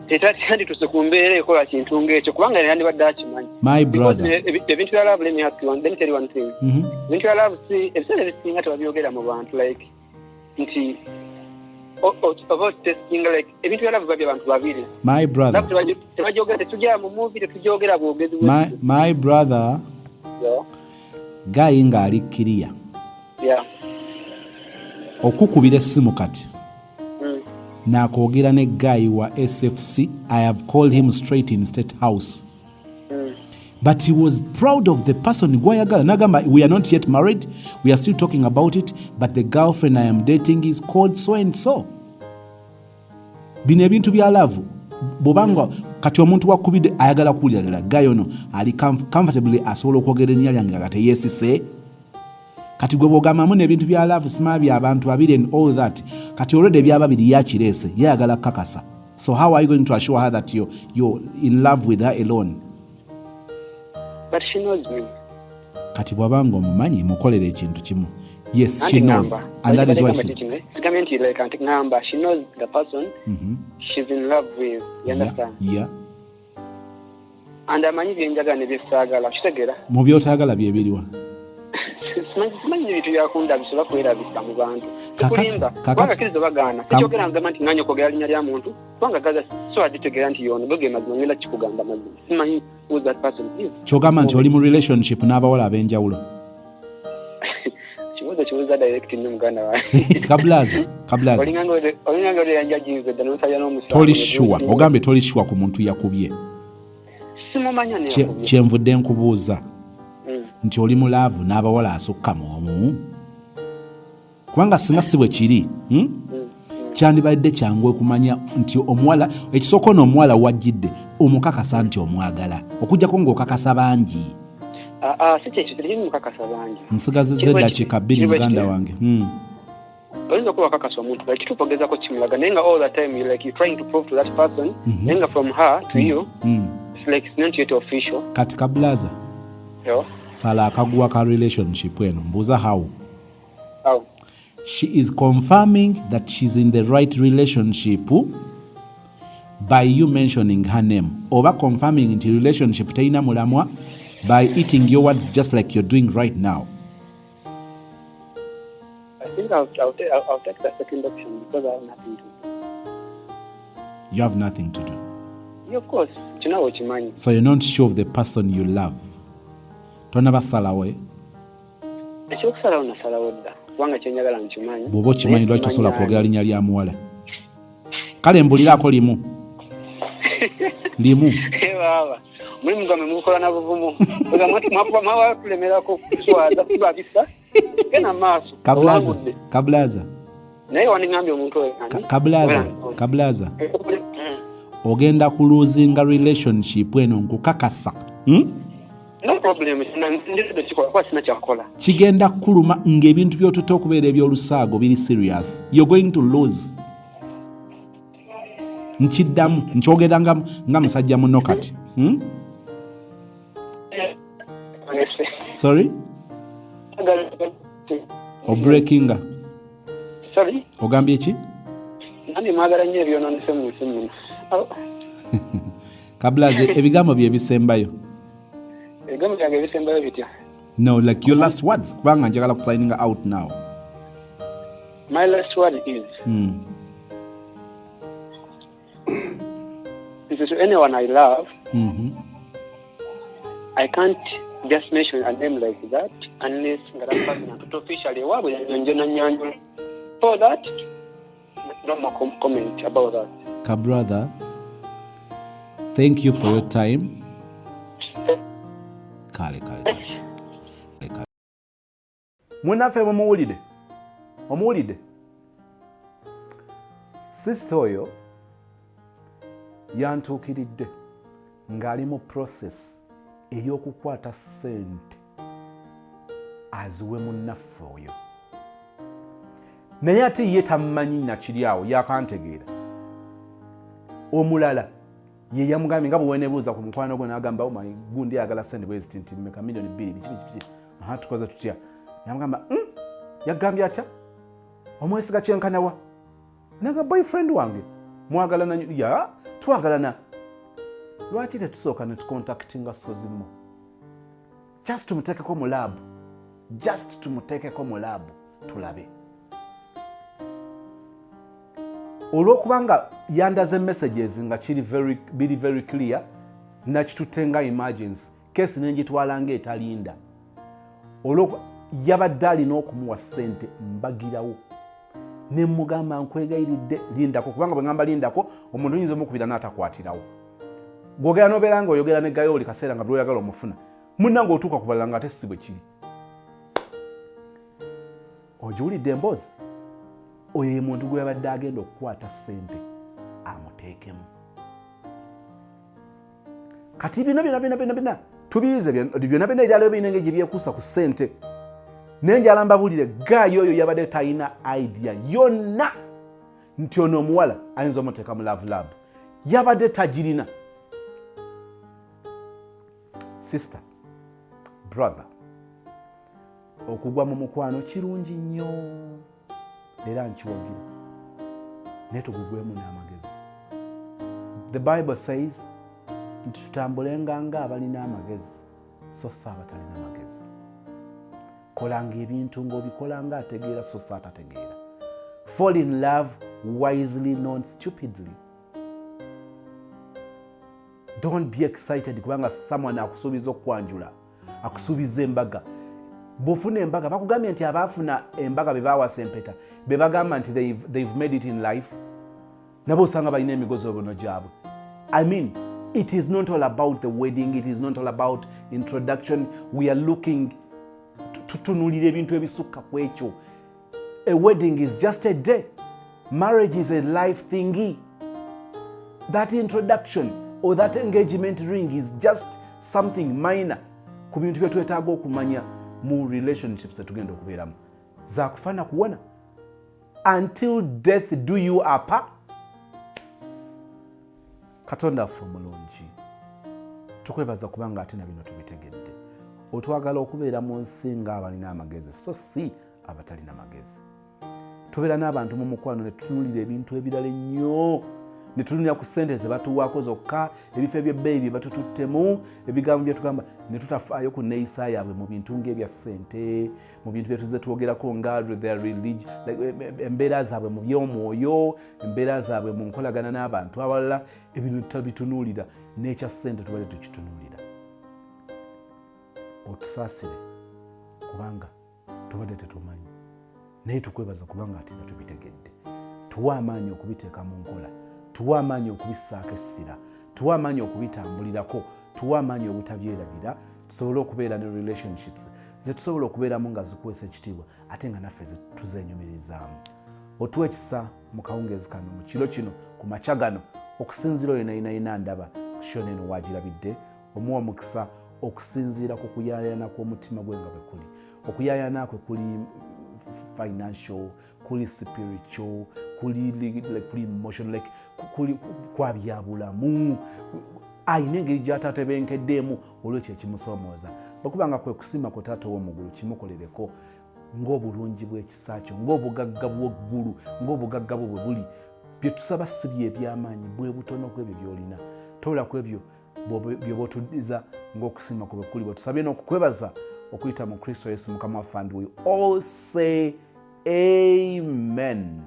tetandituuse ku mbeera ekola kintu ng'ekyo, kubanga yandibadde akimanyi. My Because brother. ebintu bya love, let me ask you one, let me tell you one thing. Ebintu bya love si ebiseera ebisinga tebabyogera mu bantu, like nti oba otestinga, like ebintu bya love biba bya bantu babiri. My brother. Love tebagyogera, tetujja mu movie, tetugyogera bwogezi bw'ekyo. My brother, guy ng'ali clear. Okukubira essimu kati. Nakwogera ne guy wa SFC. I have called him straight in State House. But he was proud of the person gwayagala. Nagamba, we are not yet married, we are still talking about it, but the girlfriend I am dating is called so and so. Bino ebintu bya love, bwobanga kati omuntu wakubidde ayagala kuwulira ddala guy ono ali comfortably asobola okwogera erinnya lyange nga teyeesise. Kati gwe bw'ogambamu n'ebintu bya love, sima bya abantu babiri and all that, kati already ebyababiri yakireese, yayagala kukakasa. So how are you going to assure her that you're in love with her alone? But she knows me. Kati bw'abanga omumanyi, mukolere ekintu kimu. Yes, she knows, and that is why she's Sigambye nti like anti ngamba she knows the person she's in love with, you understand? Yeah. And amanyi byenjagala ne byesaagala, kitegeera? Mu byotayagala byebiriwa? Simanyi ebintu byakundabisa oba kwerabisa mu bantu. Sikulimba. Kubanga kkiriza bagaana sikyogera ngamba nti nganya okwogera linnya lya muntu, kubanga gaza so aditegeera nti yono ge mazima ngenda kikugamba mazima, simanyi who that person is. Kyogamba nti oli mu relationship n'abawala ab'enjawulo? Kibuuzo kibuuza direct nnyo, muganda wange. Kabulaza, kabulaza. Olinganga olyanjajinze dda n'osabya n'omusango. Toli sure, ogambye toli sure ku muntu yakubye. Simumanya. Kyenvudde nkubuuza nti oli mu love n'abawala asukka mu omu, kubanga singa si bwe kiri, Kyandibadde kyangu okumanya nti omuwala ekisooka ono omuwala wajjidde omukakasa nti omwagala, okugjako ng'okakasa bangi. Ah, ah, si kyekyo, tekiri mukakasa bangi. Nsigazizza eddakiika 2, muganda wange. Oyinza okuba wakakasa omuntu, like kituufu ogezako kimulaga, naye nga all the time you like you trying to prove to that person, naye nga from her to you, it's like it's not yet official. Kati kabulaza, Yo. Sala akaguwa ka relationship eno, mbuuza how. How? She is confirming that she's in the right relationship by you mentioning her name, oba confirming nti relationship terina mulamwa by eating your words just like you're doing right now? I think I'll take the second option because I have nothing to do. You have nothing to do? Yeah, of course, kinawe okimanyi. So you're not sure of the person you love, tonabasalawo, eh? Ekyokusalawo nasalawo dda, kubanga kyenjagala nkimanyi. Bw'oba okimanyi, Naye lwaki tosobola simanyi. Kwogera linnya lya muwala? Kale mbuliraako limu limu. Eh, baaba mulimu gwammwe mugukola na buvumu. Mwawa tulemerako kuswaza kulabisa, genda maaso. Kabulaza. Owangudde. Kabulaza. Naye wandiŋambye omuntu oyo ani? Kabulaza, kabulaza, ogenda kuluzinga relationship eno, nkukakasa, No problem, ndizidde kikola kuba sina kyakukola. Kigenda kukuluma ng'ebintu by'otutte okubeera ebyolusaago biri serious. You're going to lose. Nkiddamu, nkyogera nga musajja muno kati, Sorry, obreakinga. Sorry. Ogambye ki? Nandi mwagala nnyo ebyononese mu nsi muno. Oh, Kabulaze, ebigambo bye bisembayo. Ebigambo byange ebisembayo bitya? No, like your last words, kubanga njagala kusigninga out now. My last word is is to anyone I love, I can't just mention a name like that unless nga that person atuta officially ewaabwe nje nanyanjula. For that, no more comment about that. Ka brother, thank you for your time. Kale, kale, kale. Kale, kale. Munnaffe mumuwulire, omuwulidde sister oyo yantuukiridde ng'ali mu process ey'okukwata ssente aziwe munnaffe oyo, naye ate ye tamumanyi nakiri awo yakantegeera. Omulala ye yamugambye nga bwewenebuuza ku mukwano gwe, n'agamba, "Oh gundi ayagala sente bweziti nti meka 2 miliyoni, biki biki biki, aha tukoze tutya?" Yamugamba, Yagambye atya? Omwesiga kyenkanawa?" Naga, "Boyfriend wange, mwagalana nnyo." "Ya, twagalana." Lwaki tetusooka ne tucontactinga Sozimu, just tumuteekeko mu lab, just tumuteekeko mu lab tulabe? Olwokubanga yandaze messages nga kiri very, biri very clear, nakitutte nga emergency case, nenjitwala nga etalinda. Olwokuba yabadde alina okumuwa ssente mbagirawo. Ne mugamba, "Nkwegayiridde, lindako," kubanga bwe ngamba lindako, omuntu oyinza omukubira n'atakwatirawo. Gwogera nobeera nga oyogera ne gayo buli kaseera nga buli oyagala omufuna munna, otuuka ku balala nga ate si bwe kiri. Ogiwulidde emboozi? Oyo ye muntu gwe yabadde agenda okukwata ssente amuteekemu. Kati bino byona byona byona byona tubiyize, byonna byonna ebyalo birina engeri gye byekuusa ku ssente. Naye njala mbabulire, guy oyo yabadde talina idea yonna nti ono omuwala ayinza omuteeka mu love lab. Yabadde tagirina. Sister, brother, okugwa mu mukwano kirungi nnyo era nkiwagira, naye tugugwemu n'amagezi. The Bible says nti tutambulenga nga abalina amagezi, so si abatalina magezi. Kolanga ebintu ng'obikola nga ategeera, so si atategeera. Fall in love wisely, not stupidly. Don't be excited kubanga someone akusuubiza okukwanjula, akusuubiza embaga. Bw'ofuna embaga, bakugambye nti abaafuna embaga be baawasa empeta be bagamba nti they've made it in life? Nabo osanga balina emigozobono gyabwe. I mean, it is not all about the wedding, it is not all about introduction. We are looking, tutunulira ebintu ebisukka ku ekyo. A wedding is just a day. Marriage is a life thingy. That introduction or that engagement ring is just something minor ku bintu bye twetaaga okumanya mu relationships zetugenda okubeeramu zakufaana kuwona until death do you apart. Katonda waffe omulungi, tukwebaza kubanga ate na bino tubitegedde. Otwagala okubeera mu nsi nga abalina amagezi, so si abatalina magezi. Tubeera n'abantu mu mukwano ne tutunulira ebintu ebirala ennyo, ne tunulira ku ssente ze batuwaako zokka, ebifo ebyebbeeyi bye batututtemu, ebigambo bye tugamba, ne tutafaayo ku neeyisa yaabwe mu bintu ng'ebya ssente, mu bintu bye tuze twogerako nga their religion, like, embeera zaabwe mu by'omwoyo, embeera zaabwe mu nkolagana n'abantu abalala. Ebintu tutabitunuulira, n'ekya ssente tubadde tukitunuulira. Otusaasire kubanga tubadde tetumanyi, naye tukwebaza kubanga ate nga tubitegedde. Tuwe amaanyi okubiteeka mu nkola, tuwe amaanyi okubissaako essira, tuwe amaanyi okubitambulirako, tuwe amaanyi obutabyerabira, tusobole okubeera ne relationships zetusobola okubeeramu nga zikuweesa ekitiibwa, ate nga naffe tuzenyumirizaamu. Otuwa ekisa mu kawungeezi kano, mu kiro kino, ku makya gano, okusinziira oyo nayinayina ndaba ku show eno wagirabidde, omuwa omukisa okusinziira ku kuyaayana kw'omutima gwe nga bwe kuli. Okuyaayana kwe kuli financial, kuli spiritual, kuli emotional, like kuli kwa byabulamu. Ayina engeri gy'atatebenkeddeemu olwekyo ekimusoomooza. Bwekubanga kwe kusiima kwe, Taata ow'omuggulu, kimukolereko ng'obulungi bw'ekisa kyo, ng'obugagga bw'oggulu, ng'obugagga bwo bwe buli. Bye tusaba si bye eby'amaanyi, bwe butono ku ebyo by'olina. Tola ku ebyo byoba otuddiza ng'okusiima kwe bwe kuli. Bwe tusabye n'okukwebaza okuyita mu Kristo Yesu Mukama waffe, and we all say amen.